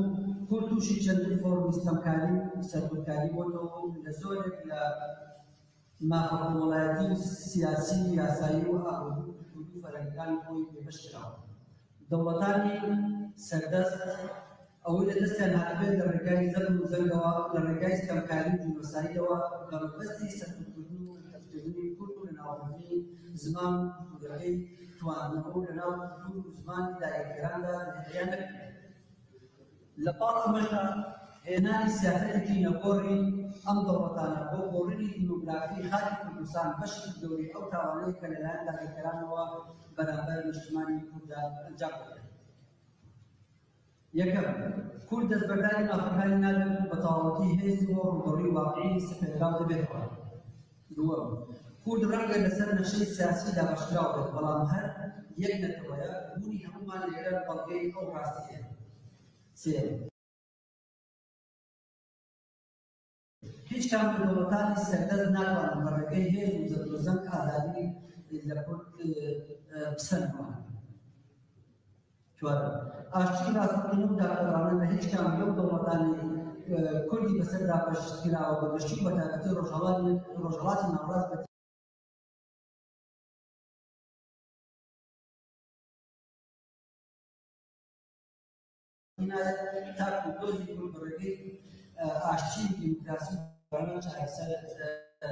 Kurd tûşî çendin formî stemkarî û serkutkarî bûto û li zorek li mafe komolayetî û siyasî, yasayî û aborî û ferhengekanê xwe yî bêbeş kirawo. Dewletanî serdest ئەوەی لە دەستیان هاتبێت لە ڕێگای زەبر و زەنگەوە، لە ڕێگای ستەمکاری و جینۆسایدەوە، بە مەبەستی سەرکوتکردن و قەتکردنی کورد و لەناوبردنی زمان و کولتوورەکەی، تواننەوە و لەناو کولتوور و زمانی داگیرکەراندا دەهێڵیان نەکرێت. لە پاڵ ئەمەشدا، هێنانی سیاسەتێکی نەگۆڕی ئەم دەوڵەتانە بۆ گۆڕینی دیموگرافی خاکی کوردستان، بەشێکی گەورەی ئەو تاوانەیە کە لەلایەن داگیرکەرانەوە بەرامبەر نیشتمانی کورددا ئەنجام دەدرێت. یەکەم، کورد دەستبەرداری مافەکانی نابێت و بە تەواوەتی هێز بۆ ڕووبەڕووی واقعی سپێنراو دەبێتەوە. دووەم، کورد ڕەنگە لەسەر نەخشەی سیاسی دابەشکراو بێت، بەڵام هەر یەک نەتەوەیە، بوونی هەموومان لێرە بەڵگەی ئەو ڕاستییە. سێ، هیچ کام لە دەوڵەتانی سەردەست ناتوانن بە ڕێگەی هێز و زەبروزەنگ ئازادی لە کورد، ئە، ئە، بسەنەوە. چوارەم، ئاشتی ڕاستەقینە و دادپەروانە لە هیچ کام لەو دەوڵەتانی، ئە، کوردی بەسەر دابەشکراوە بەگشتی و بە تایبەتی ڕۆژهەڵاتی، ڕۆژهەڵاتی ناوەڕاست بە تاکو دۆزی کورد بە ڕێگەی، ئە، ئاشتی و دیموکراسی و چارەسەر، ئە،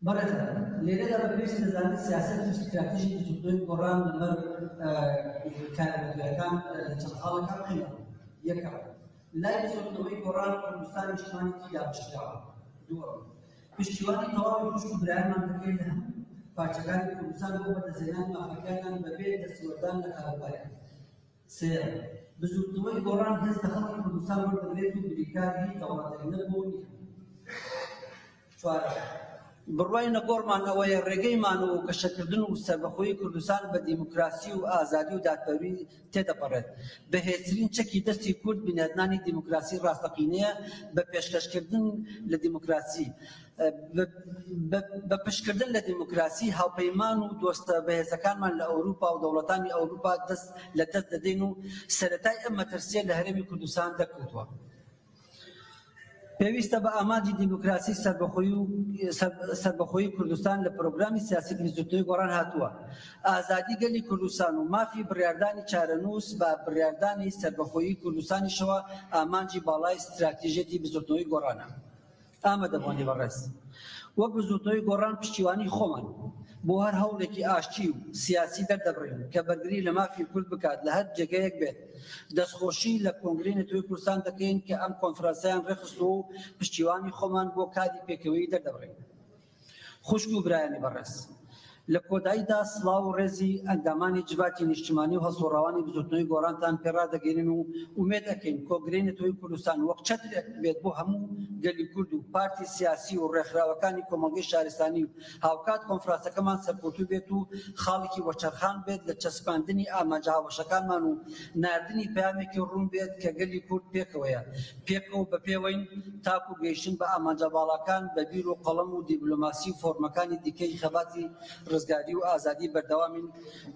بەڕێزان، لێرەدا بە پێویست دەزانێت سیاسەت و استراتیژی بزوتنەوەی گۆڕان لەمەر، ئە، کارەبەدوایەکان، ئە، لە چەند خاڵێکا بخینەوە. یەکەم، لای بزوتنەوەی گۆڕان کوردستان نیشتمانێکی دابەشکراوە. دووەم، پشتیوانی تەواوی خوشک و برایانمان دەکەین لە هەموو پارچەکانی کوردستان بۆ بەدەستهێنانی مافەکانیان بەبێ دەستوەردان لە کاروباریان. سێ، بزوتنەوەی گۆڕان هێز لە خەڵکی کوردستان وەردەگرێت و بریکار هیچ دەوڵەتێک نەبوو نییە. چوارەم، بڕوای نەگۆڕمان ئەوەیە ڕێگەی مانەوە و گەشەکردن و سەربەخۆیی کوردستان بە دیموکراسی و ئازادی و دادپەروی تێدەپەڕێت. بەهێزترین چەکی دەستی کورد بنیادنانی دیموکراسی ڕاستەقینەیە بە پێشکەشکردن لە دیموکراسی، بە، بە، بە پشتکردن لە دیموکراسی، هاوپەیمان و دۆستە بەهێزەکانمان لە ئەوروپا و دەوڵەتانی ئەوروپا دەست لە دەست دەدەین و سەرەتای ئەم مەترسیە لە هەرێمی کوردستان دەرکەوتووە. پێویستە بە ئامانجی دیموکراسی، سەربەخۆیی و سەر-، سەربەخۆیی کوردستان لە پرۆگرامی سیاسی بزوتنەوەی گۆڕان هاتووە. ئازادی گەلی کوردستان و مافی بڕیاردانی چارەنووس بە بڕیاردانی سەربەخۆیی کوردستانیشەوە ئامانجی باڵای استراتیژیەتی بزوتنەوەی گۆڕانە. ئامادەبووانی بەڕێز، وەک بزوتنەوەی گۆڕان پشتیوانی خۆمان بۆ هەر هەوڵێکی ئاشتی و سیاسی دەردەبڕین کە بەرگری لە مافی کورد بکات لە هەر جێگەیەک بێت. دەستخۆشی لە کۆنگرەی نەتەوەی کوردستان دەکەین کە ئەم کۆنفرانسەیان ڕێخستووە و پشتیوانی خۆمان بۆ کاری پێکەوەیی دەردەبڕین. خوشک و برایانی بەڕێز، لە کۆتاییدا سڵاو و ڕێزی ئەندامانی جڤاتی نیشتمانی و هەڵسوڕاوانی بزوتنەوەی گۆڕانتان پێ ڕادەگەینن و ئومێد ئەکەین کۆنگرەی نەتەوەی کوردستان وەک چەترێک بێت بۆ هەموو گەلی کورد و پارتی سیاسی و ڕێکخراوەکانی کۆمەڵگەی شارستانی و هاوکات کۆنفرانسەکەمان سەرکەوتوو بێت و خاڵێکی وەچەرخان بێت لە چەسپاندنی ئامانجە هاوبەشەکانمان و ناردنی پەیامێکی ڕوون بێت کە گەلی کورد پێکەوەیە. پێکەوە بە پێوەین تاکو گەیشتن بە ئامانجە باڵاکان بە بیر و قەڵەم و دیبلۆماسی و فۆرمەکانی دیکەی خەباتی ڕزگاری و ئازادی بەردەوامین.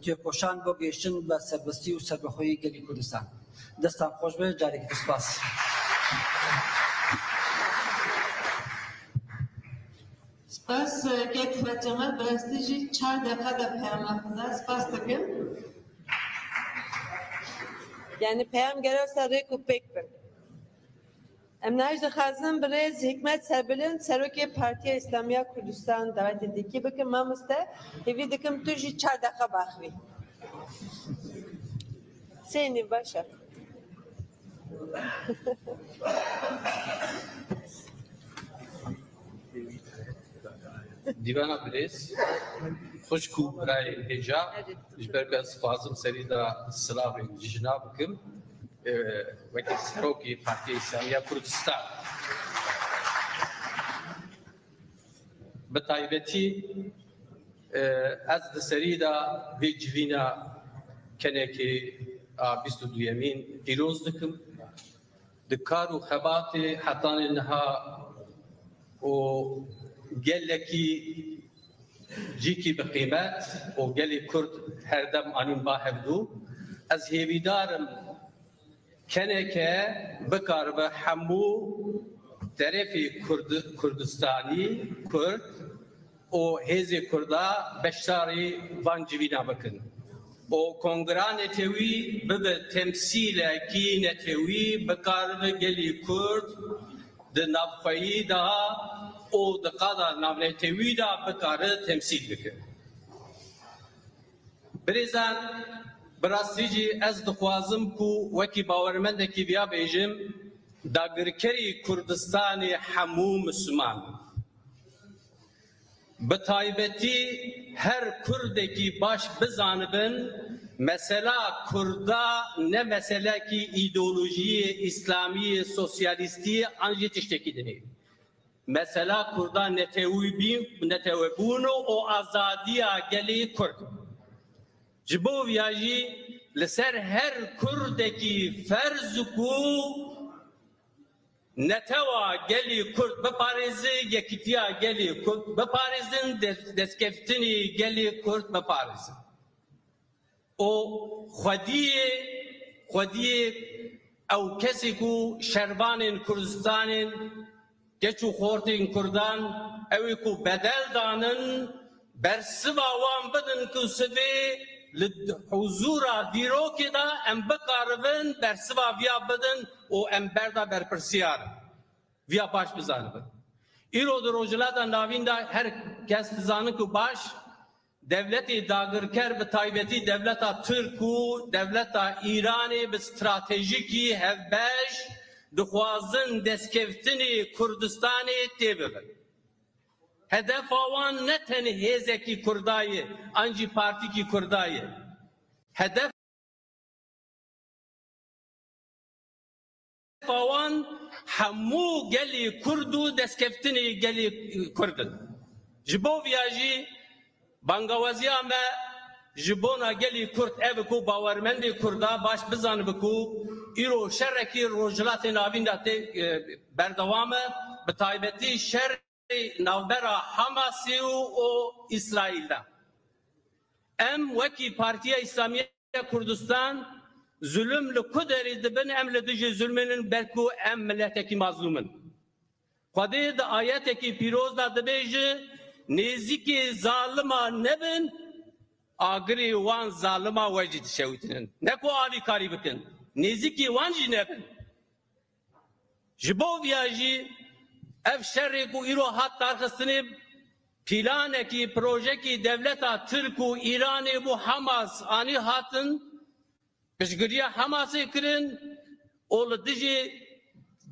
تێکۆشان بۆ گەیشتن بە سەربەستی و سەربەخۆیی گەلی کوردستان. دەستان خۆش بێت، جارێکی تر سپاس. سپاس، کەک فەتەمە، بەڕاستی ژی چار دەقە دە پەیامە خدا، سپاس دەکەم. یعنی پەیام گەرە سەر ڕێک و پێک بن. Em niha jî dixwazin birêz Hikmet Serbilind, serokê Partiya Îslamiya Kurdistan, dawetê dîkî bikin. Mamoste, hêvî dikim tu jî çar deqa baxivî. Sê nîv, baş e. Dîwana birêz, xwişk û birayên hêja, ji ber ku ez dixwazim serî de silavên jina bikim, e, wekî serokê Partiya Îslamiya Kurdistan. Bi taybetî, e, ez di serî de vê civîna kenekê a bîst û duyemîn pîroz dikim. Di kar û xebatê hetanê niha û gelekî cîkî bi qîmet û gelê Kurd her dem anîn ba hevdû. Ez hêvîdar im keneke bikaribe hemû terefê Kurd-, Kurdistanî, Kurd û hêzê Kurda beşdarî van civîna bikin. Û kongira netewî bibe temsîlekî netewî, bikaribe gelî Kurd di navxweyî de û di qada navnetewî de bikare temsîl bike. Birêzan, bi rastî jî ez dixwazim ku wekî bawermendekî viya bêjim, dagirkerî Kurdistanê hemû Misliman in. Bi taybetî her Kurdekî baş bizanibin, mesela Kurda ne meselekî îdeolojiyê îslamiyê, sosyalîstiyê an jî tiştekî din e. Mesela Kurda netewî bî-, netewebûn û azadiya gelê Kurd. Ji bo viya jî li ser her Kurdekî ferz ku netewa gelê Kurd biparêze, yekîtiya gelê Kurd biparêzin, de-, destkeftinê gelê Kurd biparêzin. Û xwediyê, xwediyê ew kesê ku şervanên Kurdistanên, keç û xortên Kurdan, ew ê ku bedel danin, bersiva wan bidin ku sivê li huzûra dîrokê de em bikaribin bersiva viya bidin û em berda berpirsiyar in. Viya baş bizanibin. Îro di Rojhilata Navîn de her kes dizanin ku baş, dewletê dagirker, bi taybetî dewleta Tirk û dewleta Îranê bi stratejikî hevbeş dixwazin destkeftinê Kurdistanê tê bibin. Hedefa wan ne tenê hêzekî Kurda ye, an jî partîkî Kurda ye. Hedef wan hemû gelê Kurd û destkeftinê gelê Kurd in. Ji bo viya jî bangawaziya me ji bona gelê Kurd ev e ku bawermendê Kurda baş bizanibe ku îro şerekî Rojhilatê Navîn de tê, e, berdewam e, bi taybetî şer navbera Hamasê û, û Îsraîl de. Em wekî Partiya Îslamî ya Kurdistan zulm li ku derê dibin, em li dijî zulmê nin, belku em miletekî mazlûm in. Xwedê di ayetekî pîroz de dibêje, nêzîkî zalima nebin, agirê wan zalima we jî dişewitinin. Ne ku alîkarî bikin, nêzîkî wan jî nebin. Ji bo viya jî ev şerê ku îro hat darxistinê, planekî, projekî dewleta Tirk û Îranê bo Hamas anî hatin, piştgiriya Hamasê kirin û li dijî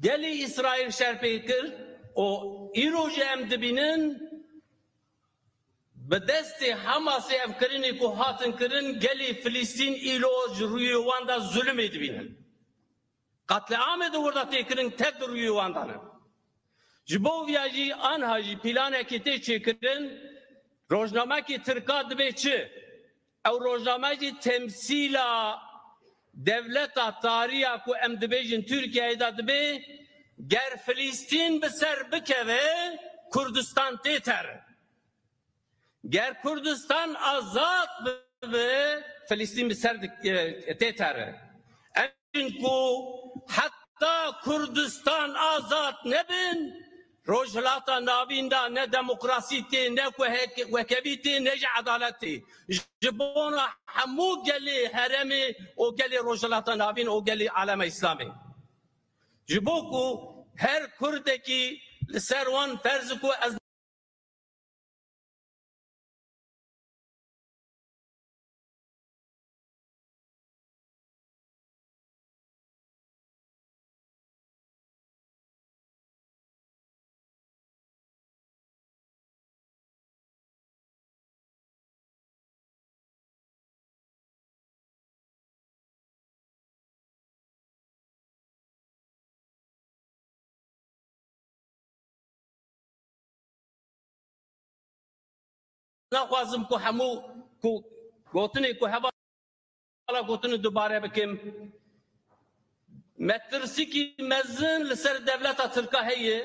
gelê Îsraîl şer pê kir û îro jî em dibînin, bi destê Hamasê ev kirinê ku hatin kirin, gelê Filistîn îro ji rûyê wan de zulmê dibînin. Qetliamê di wir de tê kirin, tev di rûyê wan de ne. Ji bo viya jî anha jî planekê tê çêkirin, rojnamekî Tirka dibe çi? Ew rojname jî temsîla dewleta tarî ya ku em dibêjin Tirkiyeyê de dibe, ger Filistîn bi ser bikeve, Kurdistan tê ter. Ger Kurdistan azad bibe, Filistîn bi ser dik-, e, tê ter. Em ku heta Kurdistan azad nebin, Rojhilata Navîn de ne demokrasî tê, ne ku hek-, wekevî tê, ne jî edalet tê. Ji bona hemû gelê herêmê û gelê Rojhilata Navîn û gelê alema Îslamê. Ji bo ku Her Kurdekî li ser wan ferz ku ez Naxwazim ku hemû ku gotinê ku hevala gotin dubare bikim. Metirsîkî mezin li ser dewleta Tirka heye.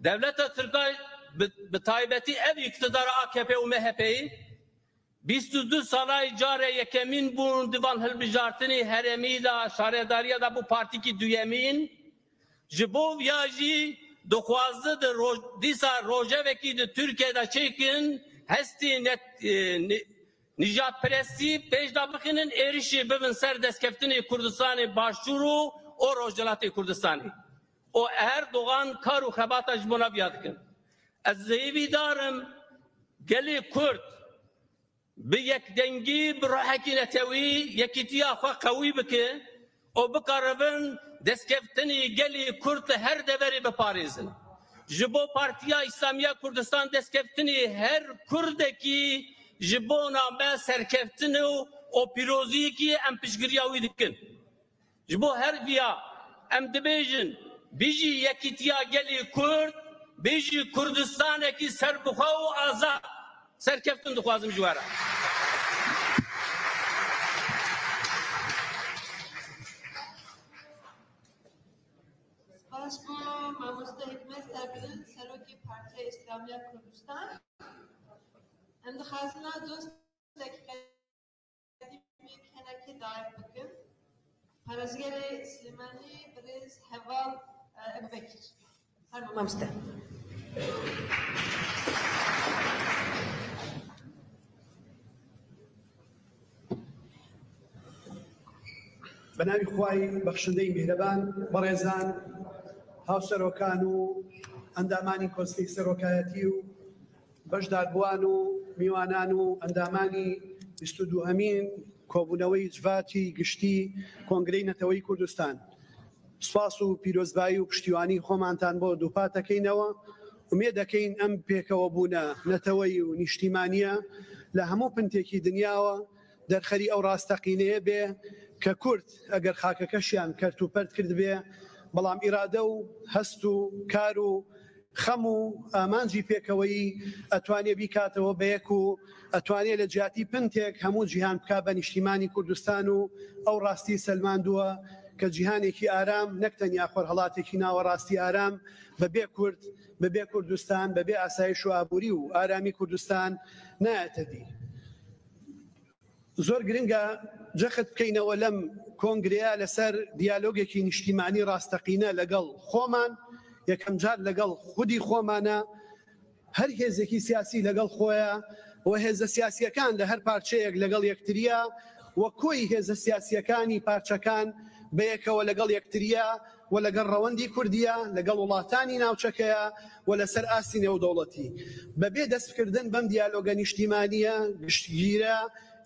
Dewleta Tirka bi, bi taybetî ev îktidara A K P û M H P'yê bîst û du salayî care yekemîn bûn di van hilbijartinê herêmî de, şaredariya de bû partîkî duyemîn. Ji bo viya jî dixwazi di roj-, dîsa rojevekî di Tirkiye de çêkin, hestî net-, e, ni-, nîjadperestî pêş de bixînin, êrişî bibin ser destkeftinê Kurdistanê Başûr û, û Rojhilatê Kurdistanê. Û Erdogan kar û xebata ji bona viya dikin. Ez hêvîdar im gelê Kurd bi yekdengî, bi ruhekî netewî yekîtiya xwe qewî bike û bikaribin destkeftinî gelê Kurd li her deverê biparêzin. Ji bo Partiya Îslamiya Kurdistan destkeftinî her Kurdekî ji bona me serkeftin û, û pîroziyekî ye, em piştgiriya wî dikin. Ji bo her viya em dibêjin, bijî yekîtiya gelê Kurd, bijî Kurdistanekî serbixwe û azad. Serkeftin dixwazim ji we re. Spas bo mamoste Hikmet Serbirin, Serokê Partiya Îslamiya Kurdistan. Em dixwazin dostek qedîmê kenekê dayîr bikin. Parêzgerê Silêmanî, birêz Heval, e, Ebubekir. Her mamoste. بە ناوی خوای بەخشندەی میهرەبان، بەڕێزان، هاوسەرۆکان و ئەندامانی کۆنسەی سەرۆکایەتی و بەشداربووان و میوانان و ئەندامانی بیست و دووهەمین کۆبوونەوەی جڤاتی گشتی کۆنگرەی نەتەوەی کوردستان، سوپاس و پیرۆزبایی و پشتیوانی خۆمانتان بۆ دووپات دەکەینەوە. ئومێد دەکەین ئەم پێکەوەبوونە نەتەوەیی و نیشتیمانیە لە هەموو پنتێکی دنیاوە دەرخەری ئەو ڕاستەقینەیە بێ کە کورد ئەگەر خاکەکەشیان کەرت و پەرت کرد بێ، بەڵام ئیرادە و هەست و کار و خەم و ئامانجی پێکەوەیی ئەتوانێ بیکاتەوە بە یەک و ئەتوانێ لە جیاتی پنتێک هەموو جیهان بکا بە نیشتیمانی کوردستان و ئەو ڕاستی سەلماندووە کە جیهانێکی ئارام، نەک تەنیا خۆرهەڵاتێکی ناوەڕاستی ئارام، بە بێ کورد، بە بێ کوردستان، بە بێ ئاسایش و ئابووری و ئارامی کوردستان نایەتە دی. زۆر گرنگە جەخت بکەینەوە لەم کۆنگرەیە لەسەر دیالۆگێکی نیشتیمانی ڕاستەقینە لەگەڵ خۆمان، یەکەم جار لەگەڵ خودی خۆمانە، هەر هێزێکی سیاسی لەگەڵ خۆیە و هێزە سیاسیەکان لە هەر پارچەیەک لەگەڵ یەکتریە و کۆی هێزە سیاسیەکانی پارچەکان بەیەکەوە لەگەڵ یەکتریە و لەگەڵ ڕەوەندی کوردیە، لەگەڵ وڵاتانی ناوچەکەیە و لەسەر ئاستی نێودەوڵەتی. بەبێ دەستکردن بەم دیالۆگە نیشتیمانیە گشتگیرە،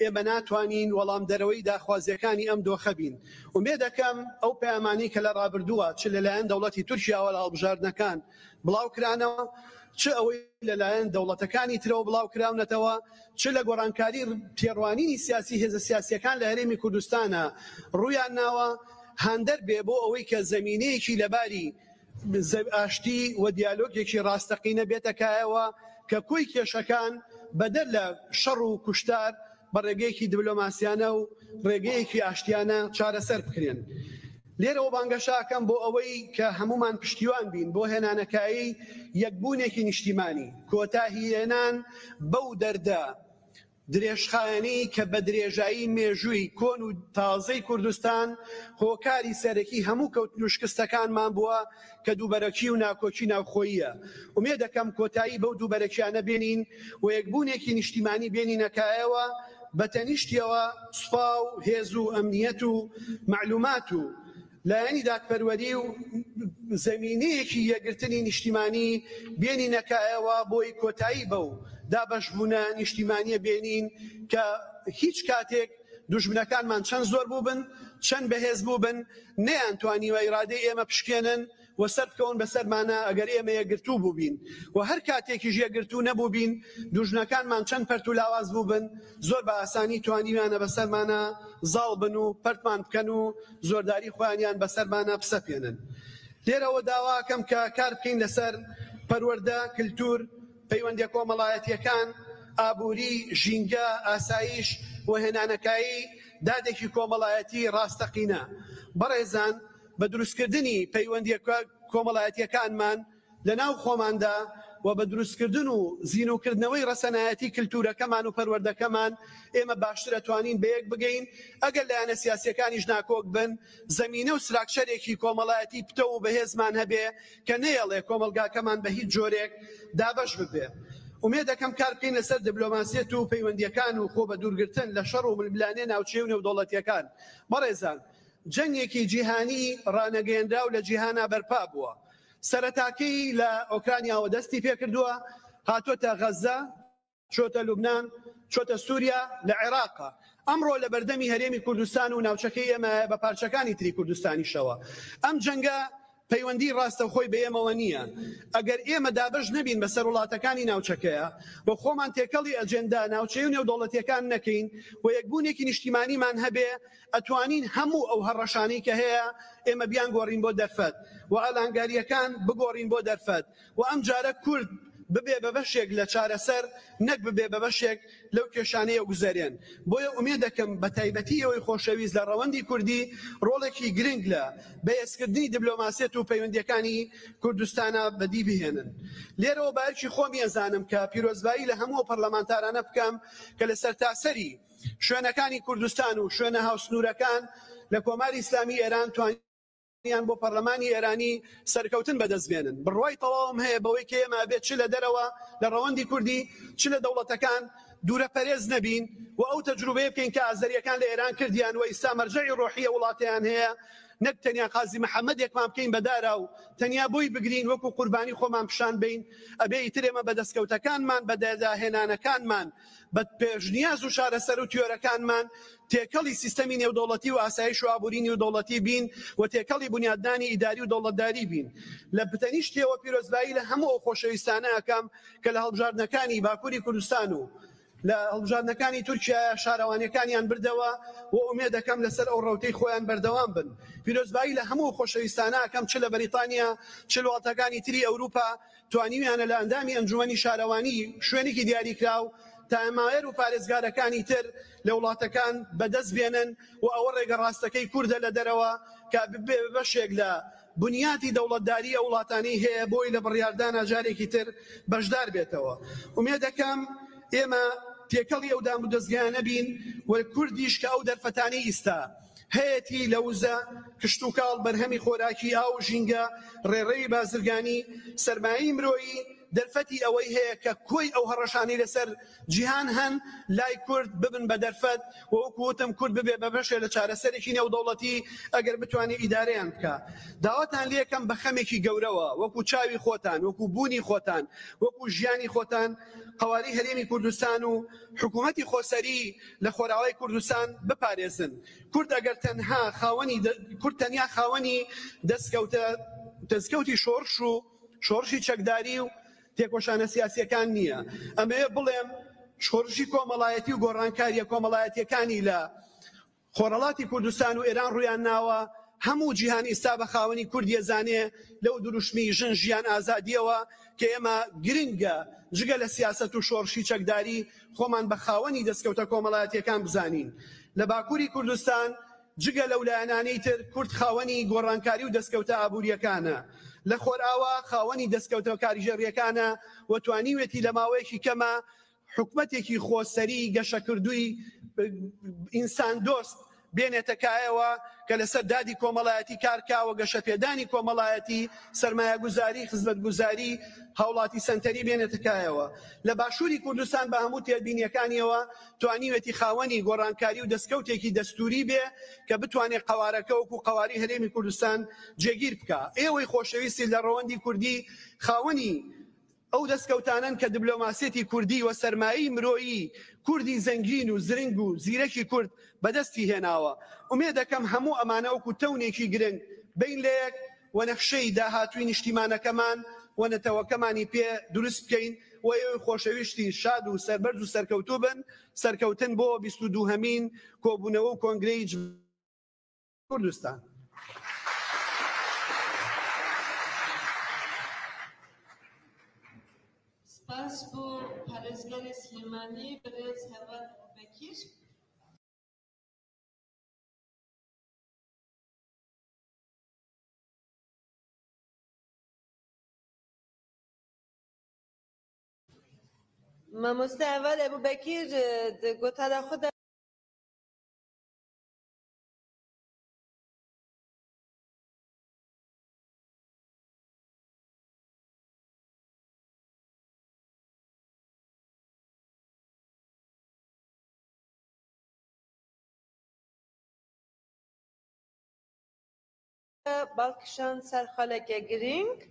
ئێمە ناتوانین وەڵامدەرەوەی داخوازیەکانی ئەم دۆخە بین. ئومێد دەکەم ئەو پەیامانەی کە لە ڕابردووە چ لەلایەن دەوڵەتی تورکیاوە لە هەڵبژاردنەکان بڵاو کرانەوە، چ ئەوەی لەلایەن دەوڵەتەکانی ترەوە بڵاو کراونەتەوە، چ لە گۆڕانکاری تێڕوانینی سیاسی هێزە سیاسیەکان لە هەرێمی کوردستانە ڕوویان ناوە، هاندەر بێ بۆ ئەوەی کە زەمینەیەکی لەباری زە-، ئاشتی و دیالۆگێکی ڕاستەقینە بێتە کایەوە کە کۆی کێشەکان بەدەر لە شەڕ و کوشتار بە ڕێگەیەکی دیبلۆماسیانە و ڕێگەیەکی ئاشتیانە چارەسەر بکرێن. لێرەوە بانگەشاکەم بۆ ئەوەی کە هەمومان پشتیوان بین بۆ هێنانەکایی یەکبوونێکی نیشتیمانی، کۆتاهیهێنان بەو دەردە درێژخایەنەی کە بە درێژایی مێژووی کۆن و تازەی کوردستان هۆکاری سەرەکی هەموو کەوتن و شکستەکانمان بووە کە دووبەرەکی و ناکۆکی ناوخۆییە. ئومێد دەکەم کۆتایی بەو دووبەرەکیانە بێنین و یەکبوونێکی نیشتیمانی بێنینە کایەوە، بە تەنیشتیەوە سوپا و هێز و ئەمنیەت و مەعلومات و لایەنی دادپەروەری و زەمینەیەکی یەکگرتنی نیشتیمانی بێنینەکایەوە بۆی کۆتایی بەو دابەشبوونە نیشتیمانیە بێنین کە هیچ کاتێک دوژمنەکانمان چەند زۆر بووبن، چەند بەهێز بووبن، نەیان توانیوە ئیرادەی ئێمە پشکێنن و سەر بکەون بەسەرمانە ئەگەر ئێمە یەکگرتوو بووبین و هەر کاتێکیش یەکگرتوو نەبووبین، دوژمنەکانمان چەند پەرت و لاواز بووبن، زۆر بە ئاسانی توانیویانە بەسەرمانە زاڵ بن و پەرتمان بکەن و زۆرداری خۆیانیان بەسەرمانە بسەپێنن. لێرەوە داواکەم کە کار بکەین لەسەر پەروەردە، کلتور، پەیوەندیە کۆمەڵایەتیەکان، ئابووری، ژینگە، ئاسایش و هێنانەکایی دادێکی کۆمەڵایەتی ڕاستەقینە. بەڕێزان، بە دروستکردنی پەیوەندیە کۆمەڵایەتیەکانمان لە ناو خۆماندا و بە دروستکردن و زینوکردنەوەی ڕەسەنایەتی کلتورەکەمان و پەروەردەکەمان، ئێمە باشتر ئەتوانین بە یەک بگەین. ئەگەر لایەنە سیاسیەکانیش ناکۆک بن، زەمینە و سراکچەرێکی کۆمەڵایەتی پتەو و بەهێزمان هەبێ کە نەیەڵێ کۆمەڵگاکەمان بە هیچ جۆرێک دابەش ببێ. ئومێد دەکەم کار بکەین لەسەر دبلۆماسیەت و پەیوەندیەکان و خۆ بە دوورگرتن لە شەڕ و ململانێ ناوچەی و نێودەوڵەتیەکان. بەڕێزان، جەنگێکی جیهانی ڕانەگەیەنراو لە جیهانا بەرپا بووە. سەرەتاکەی لە ئۆکرانیاوە دەستی پێکردووە، هاتۆتە غەزە، چۆتە لوبنان، چۆتە سووریا، لە عێراقە. ئەمڕۆ لە بەردەمی هەرێمی کوردستان و ناوچەکەی ئێمە بە پارچەکانی تری کوردستانیشەوە. ئەم جەنگە پەیوەندی ڕاستەوخۆی بە ئێمەوە نییە. ئەگەر ئێمە دابەش نەبین بەسەر وڵاتەکانی ناوچەکەیە و خۆمان تێکەڵی ئەجێندا ناوچەی و نێودەوڵەتیەکان نەکەین و یەکبوونێکی نیشتیمانیمان هەبێ، ئەتوانین هەموو ئەو هەڕەشانەی کە هەیە ئێمە بیان گۆڕین بۆ دەرفەت و ئالانگاریەکان بگۆڕین بۆ دەرفەت و ئەم جارە کورد ببێ بە بەشێک لە چارەسەر، نەک ببێ بە بەشێک لەو کێشانەی ئەو گوزەرێن. بۆیە ئومێد دەکەم بە تایبەتی ئەوەی خۆشەویست لە ڕەوەندی کوردی ڕۆڵێکی گرنگ لە بەهێزکردنی دبلۆماسیەت و پەیوەندیەکانی کوردستانە بەدی بهێنن. لێرەوە بایەکی خۆمی ئەزانم کە پیرۆزبایی لە هەموو پەرلەمانتارانە بکەم کە لە سەرتاسەری شوێنەکانی کوردستان و شوێنە هاوسنوورەکان لە کۆماری ئیسلامی ئێران توانیان بۆ پەرلەمانی ئێرانی سەرکەوتن بەدەست بێنن. بڕوای تەواوم هەیە بەوەی کە ئێمە ئەبێت چ لە دەرەوە لە ڕەوەندی کوردی، چ لە دەوڵەتەکان دوورە پەرێز نەبین و ئەو تەجروبەیە بکەین کە ئازەریەکان لە ئێران کردیان و ئیستا مەرجەعی ڕۆحیە وڵاتیان هەیە، نەک تەنیا قازی محەممەدێکمان بکەین بە دارا و تەنیا بۆی بگرین وەکو قوربانی خۆمان پیشان بین. ئەبێ ئیتر ئێمە بە دەستکەوتەکانمان، بە دەرداهێنانەکانمان، بە پێشنیاز و چارەسەر و تیۆرەکانمان تێکەڵی سیستەمی نێودەوڵەتی و ئاسایش و ئابووری نێودەوڵەتی بین و تێکەڵی بنیادنانی ئیداری و دەوڵەتداری بین. لە بتەنیشتیەوە پیرۆزبایی لە هەموو ئەو خۆشەویستانە ئەکەم کە لە هەڵبژاردنەکانی باکووری کوردستان و لە هەڵبژاردنەکانی تورکیا شارەوانیەکانیان بردەوە و ئومێد دەکەم لەسەر ئەو ڕەوتەی خۆیان بەردەوام بن. پیرۆزبایی لە هەموو خۆشەویستانە ئەکەم، چ لە بەریتانیا، چ لە وڵاتەکانی تری ئەوروپا، توانیویانە لە ئەندامی ئەنجومەنی شارەوانی شوێنێکی دیاریکراو تا ئەماوێر و پارێزگارەکانی تر لە وڵاتەکان بەدەست بێنن و ئەوە ڕێگە ڕاستەکەی کوردە لە دەرەوە کە ببێ بەشێک لە بنیاتی دەوڵەتداری ئەو وڵاتانەی هەیە بۆی لە بڕیاردانا جارێکی تر بەشدار بێتەوە. ئومێد دەکەم ئێمە تێکەڵی ئەو دام و دەستگایانە بین و کوردیش کە ئەو دەرفەتانی ئیستا هەیەتی لە وزە کشتوکاڵ، بەرهەمی خۆراکی، ئاو و ژینگە، ڕێڕەوی بازرگانی، سەرمایەی مرۆیی، دەرفەتی ئەوەی هەیە کە کۆی ئەو هەڕەشانەی لەسەر جیهان هەن لای کورد ببن بە دەرفەت و وەکو وتم کورد ببێ بە بەشێ لە چارەسەرێکی نێودەوڵەتی ئەگەر بتوانێ ئیدارەیان بکا. داواتان لێکەم بە خەمێکی گەورەوە وەکو چاوی خۆتان، وەکو بوونی خۆتان، وەکو ژیانی خۆتان قەواری هەرێمی کوردستان و حکوومەتی خۆسەری لە خۆراوای کوردستان بپارێزن. کورد ئەگەر تەنها خاوەنی دە-، کورد تەنیا خاوەنی دەستکەوتە، دەستکەوتی شۆڕش و شۆڕشی چەکداری و تێکۆشانە سیاسیەکان نییە. ئەمەیە بڵێم شۆڕشی کۆمەڵایەتی و گۆڕانکاریە کۆمەڵایەتیەکانی لە خۆرهەڵاتی کوردستان و ئێران ڕوویان ناوە. هەموو جیهان ئیستا بە خاوەنی کوردیە زانێ لەو دروشمی ژن ژیان ئازادیەوە کە ئێمە گرنگە جگە لە سیاسەت و شۆڕشی چەکداری خۆمان بە خاوەنی دەستکەوتە کۆمەڵایەتیەکان بزانین. لە باکووری کوردستان جگە لەو لایەنانەی تر کورد خاوەنی گۆڕانکاری و دەستکەوتە ئابووریەکانە. لە خۆرئاوا خاوەنی دەستکەوتە کاریگەریەکانە و توانیوێتی لە ماوەیەکی کەما حکومەتێکی خۆسەری گەشەکردووی ئینسان دۆست بێنێتە کایەوە کە لەسەر دادی کۆمەڵایەتی کار کا و گەشەپێدانی کۆمەڵایەتی، سەرمایەگوزاری، خزمەتگوزاری هاوڵاتی سەنتەری بێنێتە کایەوە. لە باشووری کوردستان بە هەموو تێبینیەکانیەوە توانیوێتی خاوەنی گۆڕانکاری و دەستکەوتێکی دەستوری بێ کە بتوانێت قەوارەکە وەکو قەواری هەرێمی کوردستان جێگیر بکە. ئێوەی خۆشەویستی لە ڕەوەندی کوردی خاوەنی ئەو دەستکەوتانەن کە دبلۆماسیەتی کوردی و سەرمایەی مرۆیی کوردی زەنگین و زرنگ و زیرەکی کورد بەدەستی هێناوە. ئومێ دەکەم هەموو ئەمانە وەکو تەونێکی گرنگ بین لە یەک و نەخشەی داهاتووی نیشتیمانەکەمان و نەتەوەکەمانی پێ دروست بکەین و ئێوەی خۆشەویشتی شاد و سەربەرز و سەرکەوتوو بن. سەرکەوتن بۆ بیست و دووهەمین کۆبوونەوە و کۆنگرەی کوردستان. Spas bo parêzgerê Silêmanî, birêz Heval Ebubekîr. Mamoste Heval Ebubekîr, e, di gotara xwe de. Bal kişand ser xaleke girîng,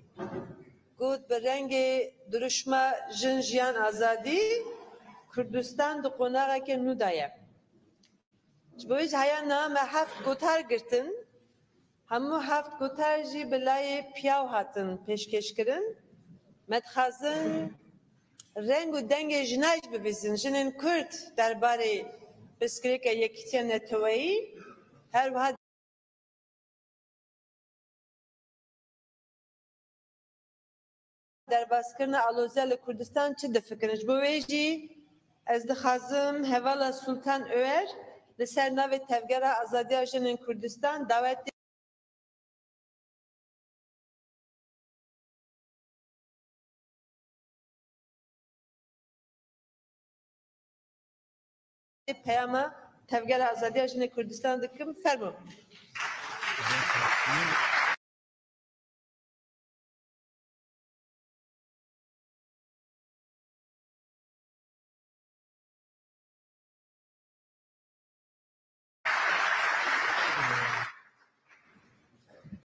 got, bi rengê dirûşma Jin, Jiyan, Azadî, Kurdistan di qonaxeke nû de ye. Ji bo vê jî heya niha me heft gotar girtin. Hemû heft gotar jî bi layê piyaw hatin pêşkêşkirin. Me dixwazin reng û dengê jina jî bibîzin. Jinên Kurd derbarê pirsgirêka yekîtiya neteweyî, her wiha derbazkirina aloziya li Kurdistan çi difikirin? Ji bo wê jî ez dixwazim hevala Sultan Öer li ser navê Tevgera Azadiya Jinên Kurdistan dawetê peyama Tevgera Azadiya Jinê Kurdistan dikim. Fermo.